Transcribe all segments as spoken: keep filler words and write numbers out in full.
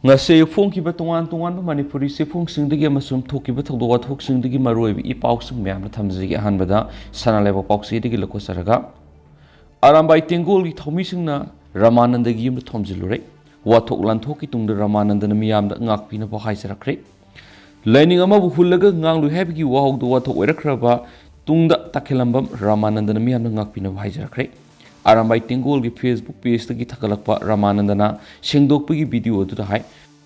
ꯉꯁꯤ ꯐꯣꯡꯈꯤꯕ ꯇꯣꯉꯥꯟ ꯇꯣꯉꯥꯟꯕ ꯃꯅꯤꯄꯨꯔꯤ ꯆꯦꯐꯣꯡꯁꯤꯡꯗꯒꯤ ꯑꯃꯁꯨꯡ ꯊꯣꯛꯈꯤꯕ ꯊꯧꯗꯣꯛ ꯋꯥꯊꯣꯛꯁꯤꯡꯗꯒꯤ ꯃꯔꯨꯑꯣꯏꯕ ꯏ ꯄꯥꯎꯁꯤꯡ ꯃꯌꯥꯝꯗ ꯊꯝꯖꯒꯦ꯫ ꯑꯍꯥꯟꯕꯗ ꯁꯅꯥ ꯂꯩꯕꯥꯛ ꯄꯥꯎꯆꯦꯗꯒꯤ ꯂꯧꯈꯠꯆꯔꯒ, ꯑꯔꯥꯝꯕꯥꯏ ꯇꯦꯡꯒꯣꯜꯒꯤ ꯊꯧꯃꯤꯁꯤꯡꯅ ꯔꯃꯥꯅꯟꯗꯒꯤ ꯌꯨꯝꯗ ꯊꯣꯝꯖꯤꯜꯂꯨꯔꯦ꯫ ꯋꯥꯊꯣꯛ ꯂꯥꯟꯊꯣꯛꯀꯤ ꯇꯨꯡꯗ ꯔꯃꯥꯅꯟꯗꯅ ꯃꯤꯌꯥꯝꯗ ꯉꯥꯛꯄꯤꯅꯕ ꯍꯥꯏꯖꯔꯛꯈ꯭ꯔꯦ꯫ ꯂꯥꯏꯅꯤꯡ ꯑꯃꯕꯨ ꯍꯨꯜꯂꯒ ꯉꯥꯡꯂꯣꯏ ꯍꯥꯏꯕꯒꯤ ꯋꯥꯍꯧꯗꯨ ꯋꯥꯊꯣꯛ ꯑꯣꯏꯔꯛꯈ꯭ꯔꯕ ꯇꯨꯡꯗ ꯇꯈꯦꯂꯝꯕꯝ ꯔꯃꯥꯅꯟꯗꯅ ꯃꯤꯌꯥꯝꯗ ꯉꯥꯛꯄꯤꯅꯕ ꯍꯥꯏꯖꯔꯛꯈ꯭ꯔꯦ꯫ ꯑꯔꯥꯝꯕꯥꯏ ꯇꯦꯡꯒꯣꯜꯒꯤ Facebook pageꯇꯒꯤ ꯊꯥꯒꯠꯂꯛꯄ ꯔꯃꯥꯅꯟꯗꯅ ꯁꯦꯡꯗꯣꯛꯄꯒꯤ video ꯑꯗꯨꯗ ꯍꯥꯏ,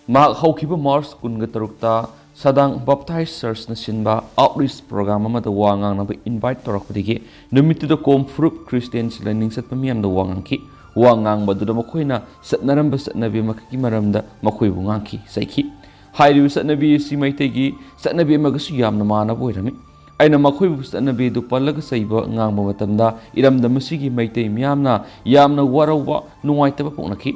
ꯃꯍꯥꯛ ꯍꯧꯈꯤꯕ March ꯀꯨꯟꯒ ꯇꯔꯨꯛꯇ ꯁꯗꯥꯡ Baptist Churchꯅ ꯁꯤꯟꯕ outreach program ꯑꯃꯗ ꯋꯥ ꯉꯥꯡꯅꯕ invite ꯇꯧꯔꯛꯄꯗꯒꯤ ꯅꯨꯃꯤꯠꯇꯨꯗ ꯀꯣꯝ ꯐꯨꯔꯨꯞ Christian ꯂꯥꯏꯅꯤꯡ ꯆꯠꯄ ꯃꯤꯌꯥꯝꯗ ꯋꯥ ꯉꯥꯡꯈꯤ꯫ ꯋꯥ ꯉꯥꯡꯕꯗꯨꯗ ꯃꯈꯣꯏꯅ ꯆꯠꯅꯔꯝꯕ ꯆꯠꯅꯕꯤ ꯑꯃꯈꯛꯀꯤ ꯃꯔꯝꯗ ꯃꯈꯣꯏꯕꯨ ꯉꯥꯡꯈꯤ, ꯆꯩꯈꯤ꯫ ꯍꯥꯏꯔꯤꯕ ꯆꯠꯅꯕꯤ ꯑꯁꯤ ꯃꯩꯇꯩꯒꯤ ꯆꯠꯅꯕꯤ ꯑꯃꯒꯁꯨ ꯌꯥꯝꯅ ꯃꯥꯟꯅꯕ ꯑꯣꯏꯔꯝꯃꯤ꯫ ꯑꯩꯅ ꯃꯈꯣꯏꯕꯨ ꯆꯠꯅꯕꯤ ꯑꯗꯨ ꯄꯜꯂꯒ ꯆꯩꯕ ꯉꯥꯡꯕ ꯃꯇꯝꯗ ꯏꯔꯝꯗꯝ ꯑꯁꯤꯒꯤ ꯃꯩꯇꯩ ꯃꯤꯌꯥꯝꯅ ꯌꯥꯝꯅ ꯋꯥꯔꯧꯕ, ꯅꯨꯡꯉꯥꯏꯇꯕ ꯄꯣꯛꯅꯈꯤ꯫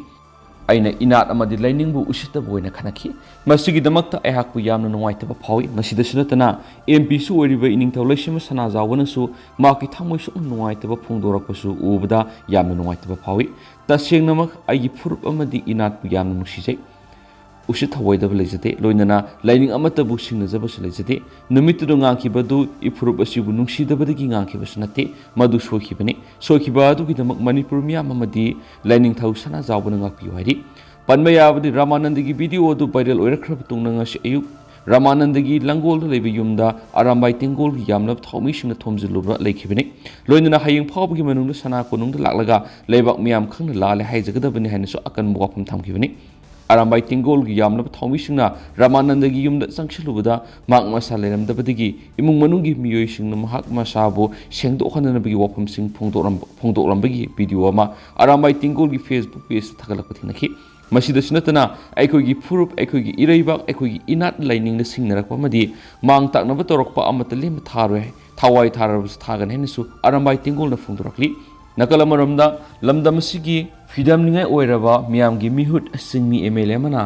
ꯑꯩꯅ ꯏꯅꯥꯠ ꯑꯃꯗꯤ ꯂꯥꯏꯅꯤꯡꯕꯨ ꯎꯁꯤꯠꯇꯕ ꯑꯣꯏꯅ ꯈꯟꯅꯈꯤ꯫ ꯃꯁꯤꯒꯤꯗꯃꯛꯇ ꯑꯩꯍꯥꯛꯄꯨ ꯌꯥꯝꯅ ꯅꯨꯡꯉꯥꯏꯇꯕ ꯐꯥꯎꯏ꯫ ꯃꯁꯤꯗꯁꯨ ꯅꯠꯇꯅ, MPꯁꯨ ꯑꯣꯏꯔꯤꯕ ꯏꯅꯤꯡꯊꯧ ꯂꯩꯁꯦꯝꯕ ꯁꯅꯥꯖꯥꯎꯕꯅꯁꯨ ꯃꯍꯥꯛꯀꯤ ꯊꯃꯣꯏ ꯁꯣꯛꯅ ꯅꯨꯡꯉꯥꯏꯇꯕ ꯐꯣꯡꯗꯣꯔꯛꯄꯁꯨ ꯎꯕꯗ ꯌꯥꯝꯅ ꯅꯨꯡꯉꯥꯏꯇꯕ ꯐꯥꯎꯏ꯫ ꯇꯁꯦꯡꯅꯃꯛ ꯑꯩꯒꯤ ꯐꯨꯔꯨꯞ ꯑꯃꯗꯤ ꯏꯅꯥꯠꯄꯨ ꯌꯥꯝꯅ ꯅꯨꯡꯁꯤꯖꯩ꯫ ꯎꯁꯤꯠ ꯊꯑꯣꯏꯗꯕ ꯂꯩꯖꯗꯦ, ꯂꯣꯏꯅꯅ ꯂꯥꯏꯅꯤꯡ ꯑꯃꯠꯇꯕꯨ ꯁꯤꯡꯅꯖꯕꯁꯨ ꯂꯩꯖꯗꯦ꯫ ꯅꯨꯃꯤꯠꯇꯨꯗ ꯉꯥꯡꯈꯤꯕꯗꯨ ꯏꯐꯨꯔꯨꯞ ꯑꯁꯤꯕꯨ ꯅꯨꯡꯁꯤꯗꯕꯗꯒꯤ ꯉꯥꯡꯈꯤꯕꯁꯨ ꯅꯠꯇꯦ, ꯃꯗꯨ ꯁꯣꯏꯈꯤꯕꯅꯤ꯫ ꯁꯣꯏꯈꯤꯕ ꯑꯗꯨꯒꯤꯗꯃꯛ ꯃꯅꯤꯄꯨꯔ ꯃꯤꯌꯥꯝ ꯑꯃꯗꯤ ꯂꯥꯏꯅꯤꯡꯊꯧ ꯁꯅꯥꯖꯥꯎꯕꯅ ꯉꯥꯛꯄꯤꯌꯨ ꯍꯥꯏꯔꯤ꯫ ꯄꯟꯕ ꯌꯥꯕꯗꯤ, ꯔꯥꯃꯥꯅꯟꯗꯒꯤ video ꯑꯗꯨ viral ꯑꯣꯏꯔꯛꯈ꯭ꯔꯕ ꯇꯨꯡꯗ ꯉꯁꯤ ꯑꯌꯨꯛ ꯔꯥꯃꯥꯅꯟꯗꯒꯤ ꯂꯪꯒꯣꯜꯗ ꯂꯩꯕ ꯌꯨꯝꯗ ꯑꯔꯥꯝꯕꯥꯏ ꯇꯦꯡꯒꯣꯜꯒꯤ ꯌꯥꯝꯂꯕ ꯊꯧꯃꯤꯁꯤꯡꯅ ꯊꯣꯝꯖꯤꯜꯂꯨꯕ ꯂꯩꯈꯤꯕꯅꯤ꯫ ꯂꯣꯏꯅꯅ ꯍꯌꯦꯡ ꯐꯥꯎꯕꯒꯤ ꯃꯅꯨꯡꯗ ꯁꯅꯥ ꯀꯣꯅꯨꯡꯗ ꯂꯥꯛꯂꯒ ꯂꯩꯕꯥꯛ ꯃꯤꯌꯥꯝ ꯈꯪꯅ ꯂꯥꯜꯂꯦ ꯍꯥꯏꯖꯒꯗꯕꯅꯤ ꯍꯥꯏꯅꯁꯨ ꯑꯀꯟꯕ ꯋꯥꯐꯝ ꯊꯝꯈꯤꯕꯅꯤ꯫ ꯑꯔꯥꯝꯕꯥꯏ ꯇꯦꯡꯒꯣꯜꯒꯤ ꯌꯥꯝꯂꯕ ꯊꯧꯃꯤꯁꯤꯡꯅ ꯔꯥꯃꯥꯅꯟꯗꯒꯤ ꯌꯨꯝꯗ ꯆꯪꯁꯤꯜꯂꯨꯕꯗ ꯃꯍꯥꯛ ꯃꯁꯥ ꯂꯩꯔꯝꯗꯕꯗꯒꯤ ꯏꯃꯨꯡ ꯃꯅꯨꯡꯒꯤ ꯃꯤꯑꯣꯏꯁꯤꯡꯅ ꯃꯍꯥꯛ ꯃꯁꯥꯕꯨ ꯁꯦꯡꯗꯣꯛꯍꯟꯅꯕꯒꯤ ꯋꯥꯐꯝꯁꯤꯡ ꯐꯣꯡꯗꯣꯛꯂꯝꯕ, ꯐꯣꯡꯗꯣꯛꯂꯝꯕꯒꯤ video ꯑꯃ ꯑꯔꯥꯝꯕꯥꯏ ꯇꯦꯡꯒꯣꯜꯒꯤ Facebook pageꯇ ꯊꯥꯒꯠꯂꯛꯄ ꯊꯦꯡꯅꯈꯤ꯫ ꯃꯁꯤꯗꯁꯨ ꯅꯠꯇꯅ, ꯑꯩꯈꯣꯏꯒꯤ ꯐꯨꯔꯨꯞ, ꯑꯩꯈꯣꯏꯒꯤ ꯏꯔꯩꯕꯥꯛ, ꯑꯩꯈꯣꯏꯒꯤ ꯏꯅꯥꯠ ꯂꯥꯏꯅꯤꯡꯅ ꯁꯤꯡꯅꯔꯛꯄ ꯑꯃꯗꯤ ꯃꯥꯡ ꯇꯥꯛꯅꯕ ꯇꯧꯔꯛꯄ ꯑꯃꯠꯇ ꯂꯦꯝꯅ ꯊꯥꯔꯣꯏ, ꯊꯋꯥꯏ ꯊꯥꯔꯕꯁꯨ ꯊꯥꯒꯅꯤ ꯍꯥꯏꯅꯁꯨ ꯑꯔꯥꯝꯕꯥꯏ ꯇꯦꯡꯒꯣꯜꯅ ꯐꯣꯡꯗꯣꯔꯛꯂꯤ꯫ ꯅꯥꯀꯜ ꯑꯃꯔꯣꯝꯗ, ꯂꯝꯗꯝ ꯑꯁꯤꯒꯤ ꯐꯤꯗꯝꯅꯤꯡꯉꯥꯏ ꯑꯣꯏꯔꯕ ꯃꯤꯌꯥꯝꯒꯤ ꯃꯤꯍꯨꯠ ꯁꯤꯡꯃꯤ MLA ꯑꯃꯅ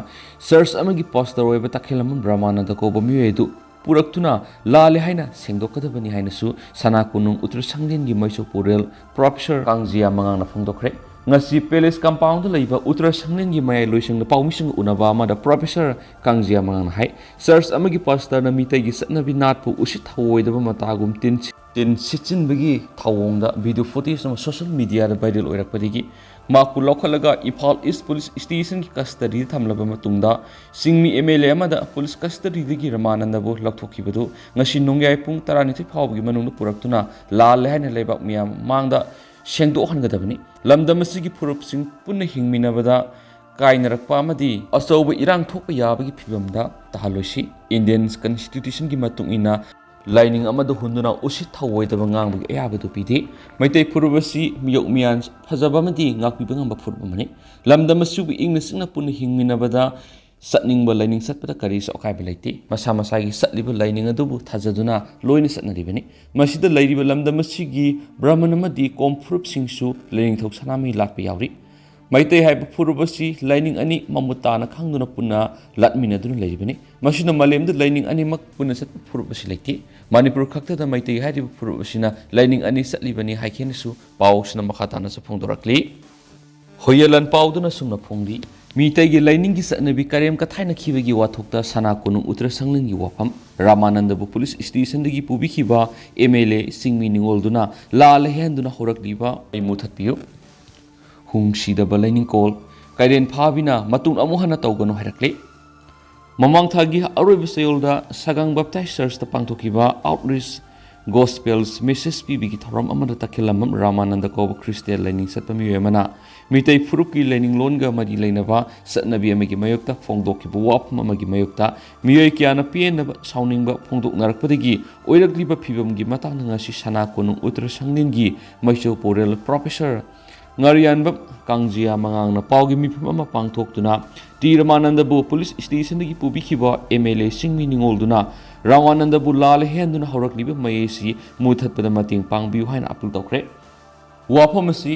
church ꯑꯃꯒꯤ pastor ꯑꯣꯏꯕ ꯇꯈꯦꯜꯂꯝꯕꯝ ꯔꯥꯃꯥꯅꯟꯗ ꯀꯧꯕ ꯃꯤꯑꯣꯏ ꯑꯗꯨ ꯄꯨꯔꯛꯇꯨꯅ ꯂꯥꯜꯂꯦ ꯍꯥꯏꯅ ꯁꯦꯡꯗꯣꯛꯀꯗꯕꯅꯤ ꯍꯥꯏꯅꯁꯨ ꯁꯅꯥ ꯀꯣꯅꯨꯡ ꯎꯇꯔ ꯁꯪꯂꯦꯟꯒꯤ ꯃꯩꯁꯣꯛꯄ ꯔꯦꯜ professor ꯀꯥꯡꯖꯤꯌꯥ ꯃꯉꯥꯡꯅ ꯐꯣꯡꯗꯣꯛꯈ꯭ꯔꯦ꯫ ꯉꯁꯤ ꯄꯦꯂꯦꯁ ꯀꯝꯄꯥꯎꯟꯗ ꯂꯩꯕ ꯎꯠꯇꯔ ꯁꯪꯂꯦꯟꯒꯤ ꯃꯌꯥꯏ ꯂꯣꯏꯁꯪꯗ ꯄꯥꯎꯃꯤꯁꯤꯡꯒ ꯎꯅꯕ ꯑꯃꯗ ꯄ꯭ꯔꯣꯐꯦꯁꯔ ꯀꯥꯡꯖꯤꯌꯥ ꯃꯉꯥꯡꯅ ꯍꯥꯏ, ꯆꯔꯆ ꯑꯃꯒꯤ ꯄꯥꯁꯇꯔꯅ ꯃꯤꯇꯩꯒꯤ ꯆꯠꯅꯕꯤ ꯅꯥꯠꯄꯨ ꯎꯁꯤꯠ ꯊꯑꯣꯏꯗꯕ ꯃꯇꯥꯒꯨꯝ ꯇꯤꯟ ꯇꯤꯟ ꯁꯤꯠꯆꯤꯟꯕꯒꯤ ꯊꯧꯑꯣꯡꯗ ꯚꯤꯗꯤꯑꯣ ꯐꯨꯇꯦꯖ ꯑꯃ ꯁꯣꯁꯤꯌꯦꯜ ꯃꯤꯗꯤꯌꯥꯗ ꯚꯥꯏꯔꯦꯜ ꯑꯣꯏꯔꯛꯄꯗꯒꯤ ꯃꯍꯥꯛꯄꯨ ꯂꯧꯈꯠꯂꯒ ꯏꯝꯐꯥꯜ ꯏꯁ ꯄꯨꯂꯤꯁ ꯁ꯭ꯇꯦꯁꯟꯒꯤ ꯀꯁꯇꯗꯤꯗ ꯊꯝꯂꯕ ꯃꯇꯨꯡꯗ ꯆꯤꯡꯃꯤ ꯑꯦꯝ ꯑꯦꯜ ꯑꯦ ꯑꯃꯗ ꯄꯨꯂꯤꯁ ꯀꯁꯇꯗꯤꯗꯒꯤ ꯔꯃꯥꯅꯟꯗꯕꯨ ꯂꯧꯊꯣꯛꯈꯤꯕꯗꯨ ꯉꯁꯤ ꯅꯣꯡꯌꯥꯏ ꯄꯨꯡ ꯇꯔꯥꯅꯤꯊꯣꯏ ꯐꯥꯎꯕꯒꯤ ꯃꯅꯨꯡꯗ ꯄꯨꯔꯛꯇꯨꯅ ꯂꯥꯜꯂꯦ ꯍꯥꯏꯅ ꯂꯩꯕꯥꯛ ꯃꯤꯌꯥꯝ ꯃꯥꯡꯗ ꯁꯦꯡꯗꯣꯛꯍꯟꯒꯗꯕꯅꯤ꯫ ꯂꯝꯗꯝ ꯑꯁꯤꯒꯤ ꯐꯨꯔꯨꯞꯁꯤꯡ ꯄꯨꯟꯅ ꯍꯤꯡꯃꯤꯟꯅꯕꯗ ꯀꯥꯏꯅꯔꯛꯄ ꯑꯃꯗꯤ ꯑꯆꯧꯕ ꯏꯔꯥꯡ ꯊꯣꯛꯄ ꯌꯥꯕꯒꯤ ꯐꯤꯕꯝꯗ ꯇꯥꯍꯜꯂꯣꯏꯁꯤ꯫ ꯏꯟꯗꯤꯌꯟ ꯀꯟꯁꯇꯤꯇ꯭ꯌꯨꯁꯟꯒꯤ ꯃꯇꯨꯡ ꯏꯟꯅ ꯂꯥꯏꯅꯤꯡ ꯑꯃꯗ ꯍꯨꯟꯗꯨꯅ ꯎꯁꯤꯠ ꯊꯑꯣꯏꯗꯕ ꯉꯥꯡꯕꯒꯤ ꯑꯌꯥꯕꯗꯨ ꯄꯤꯗꯦ꯫ ꯃꯩꯇꯩ ꯐꯨꯔꯨꯞ ꯑꯁꯤ ꯃꯤꯌꯣꯛ ꯃꯤꯌꯥꯟ ꯐꯖꯕ ꯑꯃꯗꯤ ꯉꯥꯛꯄꯤꯕ ꯉꯝꯕ ꯐꯨꯔꯨꯞ ꯑꯃꯅꯤ꯫ ꯂꯝꯗꯝ ꯑꯁꯤꯕꯨ ꯏꯪꯅ ꯆꯤꯛꯅ ꯄꯨꯟꯅ ꯍꯤꯡꯃꯤꯟꯅꯕꯗ ꯆꯠꯅꯤꯡꯕ ꯂꯥꯏꯅꯤꯡ ꯆꯠꯄꯗ ꯀꯔꯤꯁꯨ ꯑꯀꯥꯏꯕ ꯂꯩꯇꯦ꯫ ꯃꯁꯥ ꯃꯁꯥꯒꯤ ꯆꯠꯂꯤꯕ ꯂꯥꯏꯅꯤꯡ ꯑꯗꯨꯕꯨ ꯊꯥꯖꯗꯨꯅ ꯂꯣꯏꯅ ꯆꯠꯅꯔꯤꯕꯅꯤ꯫ ꯃꯁꯤꯗ ꯂꯩꯔꯤꯕ ꯂꯝꯗꯝ ꯑꯁꯤꯒꯤ ꯕ꯭ꯔꯍꯃꯟ ꯑꯃꯗꯤ ꯀꯣꯝ ꯐꯨꯔꯨꯞꯁꯤꯡꯁꯨ ꯂꯥꯏꯅꯤꯡꯊꯧ ꯁꯅꯥꯃꯍꯤ ꯂꯥꯠꯄ ꯌꯥꯎꯔꯤ꯫ ꯃꯩꯇꯩ ꯍꯥꯏꯕ ꯐꯨꯔꯨꯞ ꯑꯁꯤ ꯂꯥꯏꯅꯤꯡ ꯑꯅꯤ ꯃꯃꯨꯠ ꯇꯥꯅ ꯈꯪꯗꯨꯅ ꯄꯨꯟꯅ ꯂꯥꯠꯃꯤꯟꯅꯗꯨꯅ ꯂꯩꯔꯤꯕꯅꯤ꯫ ꯃꯁꯤꯅ ꯃꯥꯂꯦꯝꯗ ꯂꯥꯏꯅꯤꯡ ꯑꯅꯤꯃꯛ ꯄꯨꯟꯅ ꯆꯠꯄ ꯐꯨꯔꯨꯞ ꯑꯁꯤ ꯂꯩꯇꯦ꯫ ꯃꯅꯤꯄꯨꯔ ꯈꯛꯇꯗ ꯃꯩꯇꯩ ꯍꯥꯏꯔꯤꯕ ꯐꯨꯔꯨꯞ ꯑꯁꯤꯅ ꯂꯥꯏꯅꯤꯡ ꯑꯅꯤ ꯆꯠꯂꯤꯕꯅꯤ ꯍꯥꯏꯈꯤꯅꯁꯨ ꯄꯥꯎꯁꯤꯅ ꯃꯈꯥ ꯇꯥꯅꯁꯨ ꯐꯣꯡꯗꯣꯔꯛꯂꯤ꯫ ꯍꯣꯌꯦꯂꯟ ꯄꯥꯎꯗꯨꯅ ꯁꯨꯝꯅ ꯐꯣꯡꯂꯤ, ꯃꯤꯇꯩꯒꯤ ꯂꯥꯏꯅꯤꯡꯒꯤ ꯆꯠꯅꯕꯤ ꯀꯔꯦꯝ ꯀꯊꯥꯏꯅꯈꯤꯕꯒꯤ ꯋꯥꯊꯣꯛꯇ ꯁꯅꯥ ꯀꯣꯅꯨꯡ ꯎꯇ꯭ꯔ ꯁꯪꯂꯦꯟꯒꯤ ꯋꯥꯐꯝ, ꯔꯥꯃꯥꯅꯟꯗꯕꯨ ꯄꯨꯂꯤꯁ ꯁ꯭ꯇꯦꯁꯟꯗꯒꯤ ꯄꯨꯕꯤꯈꯤꯕ ꯑꯦꯝ ꯑꯦꯜ ꯑꯦ ꯆꯤꯡꯃꯤ ꯅꯤꯉꯣꯜꯗꯨꯅ ꯂꯥꯜꯂꯦ ꯍꯥꯏꯍꯟꯗꯨꯅ ꯍꯧꯔꯛꯂꯤꯕ ꯃꯩ ꯃꯨꯊꯠꯄꯤꯌꯨ꯫ ꯍꯨꯡꯁꯤꯗꯕ ꯂꯩꯅꯤꯡꯀꯣꯜ ꯀꯩꯔꯦꯟ ꯐꯥꯕꯤꯅ ꯃꯇꯨꯡ ꯑꯃꯨꯛ ꯍꯟꯅ ꯇꯧꯒꯅꯨ ꯍꯥꯏꯔꯛꯂꯤ꯫ ꯃꯃꯥꯡ ꯊꯥꯒꯤ ꯑꯔꯣꯏꯕ ꯆꯌꯣꯜꯗ ꯁꯒꯥꯡ ꯕꯦꯞꯇꯥꯏꯁ ꯆꯔꯆꯇ ꯄꯥꯡꯊꯣꯛꯈꯤꯕ ꯑꯥꯎꯠꯔꯤꯆ ꯒꯣꯁꯄꯦꯜꯁ ꯃꯦꯁꯦꯖ ꯄꯤꯕꯒꯤ ꯊꯧꯔꯝ ꯑꯃꯗ ꯇꯈꯦꯂꯝꯕꯝ ꯔꯥꯃꯥꯅꯟꯗ ꯀꯧꯕ ꯈ꯭ꯔꯤꯁꯇꯤꯌꯥꯟ ꯂꯥꯏꯅꯤꯡ ꯆꯠꯄ ꯃꯤꯑꯣꯏ ꯑꯃꯅ ꯃꯤꯇꯩ ꯐꯨꯔꯨꯞꯀꯤ ꯂꯥꯏꯅꯤꯡꯂꯣꯟꯒ ꯃꯔꯤ ꯂꯩꯅꯕ ꯆꯠꯅꯕꯤ ꯑꯃꯒꯤ ꯃꯥꯌꯣꯛꯇ ꯐꯣꯡꯗꯣꯛꯈꯤꯕ ꯋꯥꯐꯝ ꯑꯃꯒꯤ ꯃꯥꯌꯣꯛꯇ ꯃꯤꯑꯣꯏ ꯀꯌꯥꯅ ꯄꯦꯟꯗꯕ ꯁꯥꯎꯅꯤꯡꯕ ꯐꯣꯡꯗꯣꯛꯅꯔꯛꯄꯗꯒꯤ ꯑꯣꯏꯔꯛꯂꯤꯕ ꯐꯤꯕꯝꯒꯤ ꯃꯇꯥꯡꯗ ꯉꯁꯤ ꯁꯅꯥ ꯀꯣꯅꯨꯡ ꯎꯇ꯭ꯔ ꯁꯪꯂꯦꯟꯒꯤ ꯃꯩꯆꯧ ꯄꯣꯔꯦꯜ ꯄ꯭ꯔꯣꯐꯦꯁꯔ ꯉꯥꯔꯤꯌꯥꯟꯕꯝ ꯀꯥꯡꯖꯤꯌꯥ ꯃꯉꯥꯡꯅ ꯄꯥꯎꯒꯤ ꯃꯤꯐꯝ ꯑꯃ ꯄꯥꯡꯊꯣꯛꯇꯨꯅ ꯇꯤ ꯔꯃꯥꯅꯟꯗꯕꯨ ꯄꯨꯂꯤꯁ ꯁ꯭ꯇꯦꯁꯟꯗꯒꯤ ꯄꯨꯕꯤꯈꯤꯕ ꯑꯦꯝ ꯑꯦꯜ ꯑꯦ ꯆꯤꯡꯃꯤ ꯅꯤꯉꯣꯜꯗꯨꯅ ꯔꯃꯥꯅꯟꯗꯕꯨ ꯂꯥꯜꯂꯦ ꯍꯦꯟꯗꯨꯅ ꯍꯧꯔꯛꯂꯤꯕ ꯃꯩ ꯑꯁꯤ ꯃꯨꯊꯠꯄꯗ ꯃꯇꯦꯡ ꯄꯥꯡꯕꯤꯌꯨ ꯍꯥꯏꯅ ꯑꯥꯄꯤꯜ ꯇꯧꯈ꯭ꯔꯦ꯫ ꯋꯥꯐꯝ ꯑꯁꯤ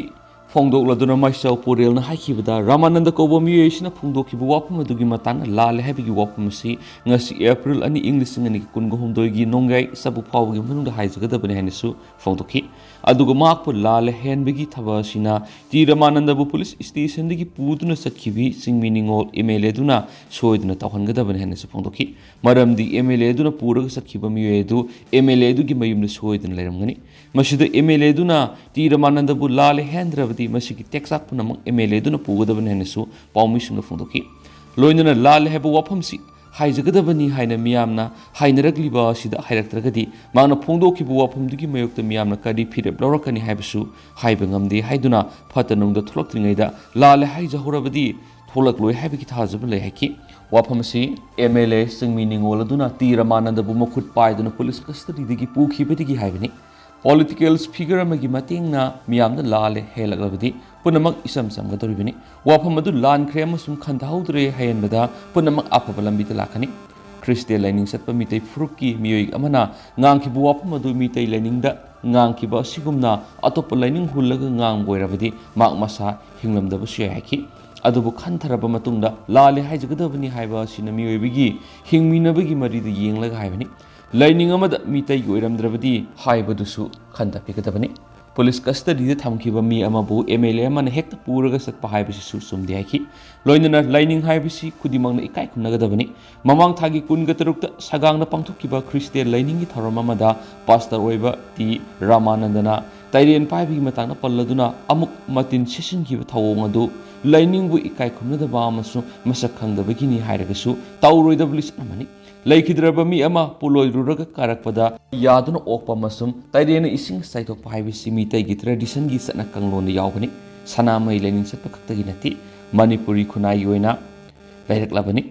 ꯐꯣꯡꯗꯣꯛꯂꯗꯨꯅ ꯃꯥꯏꯆꯥꯎ ꯄꯣꯔꯦꯜꯅ ꯍꯥꯏꯈꯤꯕꯗ, ꯔꯥꯃꯥꯅꯟꯗ ꯀꯧꯕ ꯃꯤꯑꯣꯏ ꯑꯁꯤꯅ ꯐꯣꯡꯗꯣꯛꯈꯤꯕ ꯋꯥꯐꯝ ꯑꯗꯨꯒꯤ ꯃꯇꯥꯡꯗ ꯂꯥꯜꯂꯦ ꯍꯥꯏꯕꯒꯤ ꯋꯥꯐꯝ ꯑꯁꯤ ꯉꯁꯤ ꯑꯦꯄ꯭ꯔꯤꯜ ꯑꯅꯤ, ꯏꯪ ꯂꯤꯁꯤꯡ ꯑꯅꯤꯒꯤ ꯀꯨꯟꯒ ꯍꯨꯝꯗꯣꯏꯒꯤ ꯅꯣꯡꯌꯥꯏ ꯆꯕꯨ ꯐꯥꯎꯕꯒꯤ ꯃꯅꯨꯡꯗ ꯍꯥꯏꯖꯒꯗꯕꯅꯤ ꯍꯥꯏꯅꯁꯨ ꯐꯣꯡꯗꯣꯛꯈꯤ꯫ ꯑꯗꯨꯒ ꯃꯍꯥꯛꯄꯨ ꯂꯥꯜꯂꯦ ꯍꯦꯟꯕꯒꯤ ꯊꯕꯛ ꯑꯁꯤꯅ ꯇꯤ ꯔꯥꯃꯥꯅꯟꯗꯕꯨ ꯄꯨꯂꯤꯁ ꯁ꯭ꯇꯦꯁꯟꯗꯒꯤ ꯄꯨꯗꯨꯅ ꯆꯠꯈꯤꯕꯤ ꯆꯤꯡꯃꯤ ꯅꯤꯉꯣꯜ ꯑꯦꯝ ꯑꯦꯜ ꯑꯦꯗꯨꯅ ꯁꯣꯏꯗꯅ ꯇꯧꯍꯟꯒꯗꯕꯅꯤ ꯍꯥꯏꯅꯁꯨ ꯐꯣꯡꯗꯣꯛꯈꯤ꯫ ꯃꯔꯝꯗꯤ ꯑꯦꯝ ꯑꯦꯜ ꯑꯦꯗꯨꯅ ꯄꯨꯔꯒ ꯆꯠꯈꯤꯕ ꯃꯤꯑꯣꯏ ꯑꯗꯨ ꯑꯦꯝ ꯑꯦꯜ ꯑꯦꯗꯨꯒꯤ ꯃꯌꯨꯝꯗ ꯁꯣꯏꯗꯅ ꯂꯩꯔꯝꯒꯅꯤ꯫ ꯃꯁꯤꯗ ꯑꯦꯝ ꯑꯦꯜ ꯑꯦꯗꯨꯅ ꯇꯤ ꯔꯥꯃꯥꯅꯟꯗꯕꯨ ꯂꯥꯜꯂꯦ ꯍꯦꯟꯗ꯭ꯔꯕꯗꯤ ꯃꯁꯤꯒꯤ ꯇꯦꯛꯆꯥꯛ ꯄꯨꯝꯅꯃꯛ ꯑꯦꯝ ꯑꯦꯜ ꯑꯦꯗꯨꯅ ꯄꯨꯒꯗꯕꯅꯤ ꯍꯥꯏꯅꯁꯨ ꯄꯥꯎꯃꯤꯁꯤꯡꯗ ꯐꯣꯡꯗꯣꯛꯈꯤ꯫ ꯂꯣꯏꯅꯅ ꯂꯥꯜꯂꯦ ꯍꯥꯏꯕ ꯋꯥꯐꯝꯁꯤ ꯍꯥꯏꯖꯒꯗꯕꯅꯤ ꯍꯥꯏꯅ ꯃꯤꯌꯥꯝꯅ ꯍꯥꯏꯅꯔꯛꯂꯤꯕ ꯑꯁꯤꯗ ꯍꯥꯏꯔꯛꯇ꯭ꯔꯒꯗꯤ, ꯃꯍꯥꯛꯅ ꯐꯣꯡꯗꯣꯛꯈꯤꯕ ꯋꯥꯐꯝꯗꯨꯒꯤ ꯃꯥꯌꯣꯛꯇ ꯃꯤꯌꯥꯝꯅ ꯀꯔꯤ ꯐꯤꯔꯦꯞ ꯂꯧꯔꯛꯀꯅꯤ ꯍꯥꯏꯕꯁꯨ ꯍꯥꯏꯕ ꯉꯝꯗꯦ ꯍꯥꯏꯗꯨꯅ, ꯐꯠꯇ ꯅꯨꯡꯗ ꯊꯣꯛꯂꯛꯇ꯭ꯔꯤꯉꯩꯗ ꯂꯥꯜꯂꯦ ꯍꯥꯏꯖꯍꯧꯔꯕꯗꯤ ꯊꯣꯛꯂꯛꯂꯣꯏ ꯍꯥꯏꯕꯒꯤ ꯊꯥꯖꯕ ꯂꯩ ꯍꯥꯏꯈꯤ꯫ ꯋꯥꯐꯝ ꯑꯁꯤ ꯑꯦꯝ ꯑꯦꯜ ꯑꯦ ꯆꯤꯡꯃꯤ ꯅꯤꯉꯣꯜ ꯑꯗꯨꯅ ꯇꯤ ꯔꯥꯃꯥꯅꯟꯗꯕꯨ ꯃꯈꯨꯠ ꯄꯥꯏꯗꯨꯅ ꯄꯨꯂꯤꯁ ꯀꯁꯇꯗꯤꯗꯒꯤ ꯄꯨꯈꯤꯕꯗꯒꯤ ꯍꯥꯏꯕꯅꯤ꯫ ꯄꯣꯂꯤꯇꯤꯀꯦꯜ ꯐꯤꯒꯔ ꯑꯃꯒꯤ ꯃꯇꯦꯡꯅ ꯃꯤꯌꯥꯝꯗ ꯂꯥꯜꯂꯦ ꯍꯦꯜꯂꯛꯂꯕꯗꯤ ꯄꯨꯝꯅꯃꯛ ꯏꯆꯝ ꯆꯝꯒꯗꯧꯔꯤꯕꯅꯤ꯫ ꯋꯥꯐꯝ ꯑꯗꯨ ꯂꯥꯟꯈ꯭ꯔꯦ ꯑꯃꯁꯨꯡ ꯈꯟꯊꯍꯧꯗ꯭ꯔꯦ ꯍꯥꯏꯍꯟꯕꯗ ꯄꯨꯝꯅꯃꯛ ꯑꯐꯕ ꯂꯝꯕꯤꯗ ꯂꯥꯛꯀꯅꯤ꯫ ꯈ꯭ꯔꯤꯁꯇꯤꯌꯥꯟ ꯂꯥꯏꯅꯤꯡ ꯆꯠꯄ ꯃꯤꯇꯩ ꯐꯨꯔꯨꯞꯀꯤ ꯃꯤꯑꯣꯏ ꯑꯃꯅ ꯉꯥꯡꯈꯤꯕ ꯋꯥꯐꯝ ꯑꯗꯨ ꯃꯤꯇꯩ ꯂꯥꯏꯅꯤꯡꯗ ꯉꯥꯡꯈꯤꯕ ꯑꯁꯤꯒꯨꯝꯅ ꯑꯇꯣꯞꯄ ꯂꯥꯏꯅꯤꯡ ꯍꯨꯜꯂꯒ ꯉꯥꯡꯕ ꯑꯣꯏꯔꯕꯗꯤ ꯃꯍꯥꯛ ꯃꯁꯥ ꯍꯤꯡꯂꯝꯗꯕꯁꯨ ꯌꯥꯏ ꯍꯥꯏꯈꯤ꯫ ꯑꯗꯨꯕꯨ ꯈꯟꯊꯔꯕ ꯃꯇꯨꯡꯗ ꯂꯥꯜꯂꯦ ꯍꯥꯏꯖꯒꯗꯕꯅꯤ ꯍꯥꯏꯕ ꯑꯁꯤꯅ ꯃꯤꯑꯣꯏꯕꯒꯤ ꯍꯤꯡꯃꯤꯟꯅꯕꯒꯤ ꯃꯔꯤꯗ ꯌꯦꯡꯂꯒ ꯍꯥꯏꯕꯅꯤ꯫ ꯂꯥꯏꯅꯤꯡ ꯑꯃꯗ ꯃꯤꯇꯩꯒꯤ ꯑꯣꯏꯔꯝꯗ꯭ꯔꯕꯗꯤ ꯍꯥꯏꯕꯗꯨꯁꯨ ꯈꯟꯊꯕꯤꯒꯗꯕꯅꯤ꯫ ꯄꯨꯂꯤꯁ ꯀꯁꯇꯗꯤꯗ ꯊꯝꯈꯤꯕ ꯃꯤ ꯑꯃꯕꯨ ꯑꯦꯝ ꯑꯦꯜ ꯑꯦ ꯑꯃꯅ ꯍꯦꯛꯇ ꯄꯨꯔꯒ ꯆꯠꯄ ꯍꯥꯏꯕꯁꯤꯁꯨ ꯆꯨꯝꯗꯦ ꯍꯥꯏꯈꯤ꯫ ꯂꯣꯏꯅꯅ ꯂꯥꯏꯅꯤꯡ ꯍꯥꯏꯕꯁꯤ ꯈꯨꯗꯤꯡꯃꯛꯅ ꯏꯀꯥꯏ ꯈꯨꯝꯅꯒꯗꯕꯅꯤ꯫ ꯃꯃꯥꯡ ꯊꯥꯒꯤ ꯀꯨꯟꯒ ꯇꯔꯨꯛꯇ ꯁꯒꯥꯡꯗ ꯄꯥꯡꯊꯣꯛꯈꯤꯕ ꯈ꯭ꯔꯤꯁꯇꯤꯌꯥꯟ ꯂꯥꯏꯅꯤꯡꯒꯤ ꯊꯧꯔꯝ ꯑꯃꯗ ꯄꯥꯁꯇꯔ ꯑꯣꯏꯕ ꯇꯤ ꯔꯥꯃꯥꯅꯟꯗꯅ ꯇꯥꯏꯔꯦꯟ ꯄꯥꯏꯕꯒꯤ ꯃꯇꯥꯡꯗ ꯄꯜꯂꯗꯨꯅ ꯑꯃꯨꯛ ꯃꯇꯤꯟ ꯁꯤꯠꯆꯤꯟꯈꯤꯕ ꯊꯧꯑꯣꯡ ꯑꯗꯨ ꯂꯥꯏꯅꯤꯡꯕꯨ ꯏꯀꯥꯏ ꯈꯨꯝꯅꯗꯕ ꯑꯃꯁꯨꯡ ꯃꯁꯛ ꯈꯪꯗꯕꯒꯤꯅꯤ ꯍꯥꯏꯔꯒꯁꯨ ꯇꯧꯔꯣꯏꯗꯕ ꯂꯤꯆꯠ ꯑꯃꯅꯤ꯫ ꯂꯩꯈꯤꯗ꯭ꯔꯕ ꯃꯤ ꯑꯃ ꯄꯣꯂꯣꯏꯔꯨꯔꯒ ꯀꯥꯔꯛꯄꯗ ꯌꯥꯗꯨꯅ ꯑꯣꯛꯄ ꯑꯃꯁꯨꯡ ꯇꯥꯏꯔꯦꯟꯅ ꯏꯁꯤꯡ ꯆꯥꯏꯊꯣꯛꯄ ꯍꯥꯏꯕꯁꯤ ꯃꯤꯇꯩꯒꯤ ꯇ꯭ꯔꯦꯗꯤꯁꯟꯒꯤ ꯆꯠꯅ ꯀꯥꯡꯂꯣꯟꯗ ꯌꯥꯎꯕꯅꯤ꯫ ꯁꯅꯥꯃꯍꯤ ꯂꯥꯏꯅꯤꯡ ꯆꯠꯄ ꯈꯛꯇꯒꯤ ꯅꯠꯇꯦ, ꯃꯅꯤꯄꯨꯔꯤ ꯈꯨꯟꯅꯥꯏꯒꯤ ꯑꯣꯏꯅ ꯂꯩꯔꯛꯂꯕꯅꯤ꯫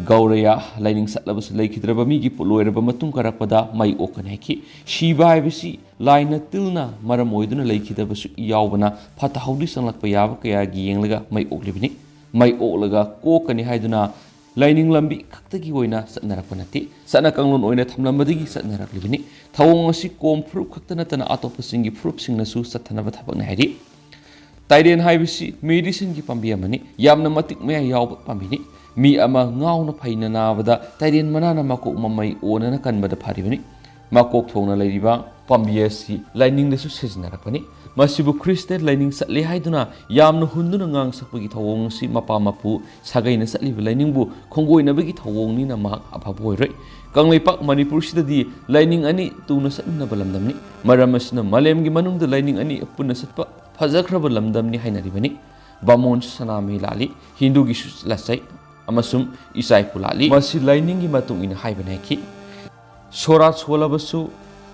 ꯒꯧꯔꯌꯥ ꯂꯥꯏꯅꯤꯡ ꯆꯠꯂꯕꯁꯨ ꯂꯩꯈꯤꯗ꯭ꯔꯕ ꯃꯤꯒꯤ ꯄꯣꯂꯣꯏꯔꯕ ꯃꯇꯨꯡ ꯀꯥꯔꯛꯄꯗ ꯃꯩ ꯑꯣꯛꯀꯅꯤ ꯍꯥꯏꯈꯤ꯫ ꯁꯤꯕ ꯍꯥꯏꯕꯁꯤ ꯂꯥꯏꯅ ꯇꯤꯜꯅ ꯃꯔꯝ ꯑꯣꯏꯗꯨꯅ ꯂꯩꯈꯤꯗꯕꯁꯨ ꯌꯥꯎꯕꯅ ꯐꯠꯇ ꯍꯥꯎꯗꯤ ꯆꯪꯂꯛꯄ ꯌꯥꯕ ꯀꯌꯥꯒꯤ ꯌꯦꯡꯂꯒ ꯃꯩ ꯑꯣꯛꯂꯤꯕꯅꯤ꯫ ꯃꯩ ꯑꯣꯛꯂꯒ ꯀꯣꯛꯀꯅꯤ ꯍꯥꯏꯗꯨꯅ ꯂꯥꯏꯅꯤꯡ ꯂꯝꯕꯤ ꯈꯛꯇꯒꯤ ꯑꯣꯏꯅ ꯆꯠꯅꯔꯛꯄ ꯅꯠꯇꯦ, ꯆꯠꯅ ꯀꯥꯡꯂꯣꯟ ꯑꯣꯏꯅ ꯊꯝꯂꯝꯕꯗꯒꯤ ꯆꯠꯅꯔꯛꯂꯤꯕꯅꯤ꯫ ꯊꯧꯑꯣꯡ ꯑꯁꯤ ꯀꯣꯝ ꯐꯨꯔꯨꯞ ꯈꯛꯇ ꯅꯠꯇꯅ ꯑꯇꯣꯞꯄꯁꯤꯡꯒꯤ ꯐꯨꯔꯨꯞꯁꯤꯡꯅꯁꯨ ꯆꯠꯊꯅꯕ ꯊꯕꯛꯅꯤ ꯍꯥꯏꯔꯤ꯫ ꯇꯥꯏꯔꯦꯟ ꯍꯥꯏꯕꯁꯤ ꯃꯦꯗꯤꯁꯤꯟꯒꯤ ꯄꯥꯝꯕꯤ ꯑꯃꯅꯤ꯫ ꯌꯥꯝꯅ ꯃꯇꯤꯛ ꯃꯌꯥꯏ ꯌꯥꯎꯕ ꯄꯥꯝꯕꯤꯅꯤ꯫ ꯃꯤ ꯑꯃ ꯉꯥꯎꯅ ꯐꯩꯅ ꯅꯥꯕꯗ ꯇꯥꯏꯔꯦꯟ ꯃꯅꯥꯅ ꯃꯀꯣꯛ ꯃꯃꯩ ꯑꯣꯟꯅꯅ ꯀꯟꯕꯗ ꯐꯔꯤꯕꯅꯤ꯫ ꯃꯀꯣꯛ ꯊꯣꯡꯅ ꯂꯩꯔꯤꯕ ꯄꯥꯝꯕꯤ ꯑꯁꯤ ꯂꯥꯏꯅꯤꯡꯗꯁꯨ ꯁꯤꯖꯤꯟꯅꯔꯛꯄꯅꯤ꯫ ꯃꯁꯤꯕꯨ ꯈ꯭ꯔꯤꯁꯇ ꯂꯥꯏꯅꯤꯡ ꯆꯠꯂꯤ ꯍꯥꯏꯗꯨꯅ ꯌꯥꯝꯅ ꯍꯨꯟꯗꯨꯅ ꯉꯥꯡ ꯁꯛꯄꯒꯤ ꯊꯧꯑꯣꯡ ꯑꯁꯤ ꯃꯄꯥ ꯃꯄꯨ ꯁꯥꯒꯩꯅ ꯆꯠꯂꯤꯕ ꯂꯥꯏꯅꯤꯡꯕꯨ ꯈꯣꯡꯒꯣꯏꯅꯕꯒꯤ ꯊꯧꯑꯣꯡꯅꯤꯅ ꯃꯍꯥꯛ ꯑꯐꯕ ꯑꯣꯏꯔꯣꯏ꯫ ꯀꯪꯂꯩꯄꯥꯛ ꯃꯅꯤꯄꯨꯔꯁꯤꯗꯗꯤ ꯂꯥꯏꯅꯤꯡ ꯑꯅꯤ ꯇꯨꯅ ꯆꯠꯃꯤꯟꯅꯕ ꯂꯝꯗꯝꯅꯤ꯫ ꯃꯔꯝ ꯑꯁꯤꯅ ꯃꯥꯂꯦꯝꯒꯤ ꯃꯅꯨꯡꯗ ꯂꯥꯏꯅꯤꯡ ꯑꯅꯤ ꯄꯨꯟꯅ ꯆꯠꯄ ꯐꯖꯈ꯭ꯔꯕ ꯂꯝꯗꯝꯅꯤ ꯍꯥꯏꯅꯔꯤꯕꯅꯤ꯫ ꯕꯥꯃꯣꯟ ꯁꯅꯥꯃꯍꯤ ꯂꯥꯠꯂꯤ, ꯍꯤꯟꯗꯨꯒꯤꯁꯨ ꯂꯥꯠꯆꯩ ꯑꯃꯁꯨꯡ ꯏꯁꯥꯏꯄꯨ ꯂꯥꯠꯂꯤ꯫ ꯃꯁꯤ ꯂꯥꯏꯅꯤꯡꯒꯤ ꯃꯇꯨꯡ ꯏꯟꯅ ꯍꯥꯏꯕꯅꯤ ꯍꯥꯏꯈꯤ꯫ ꯁꯣꯔꯥ ꯁꯣꯜꯂꯕꯁꯨ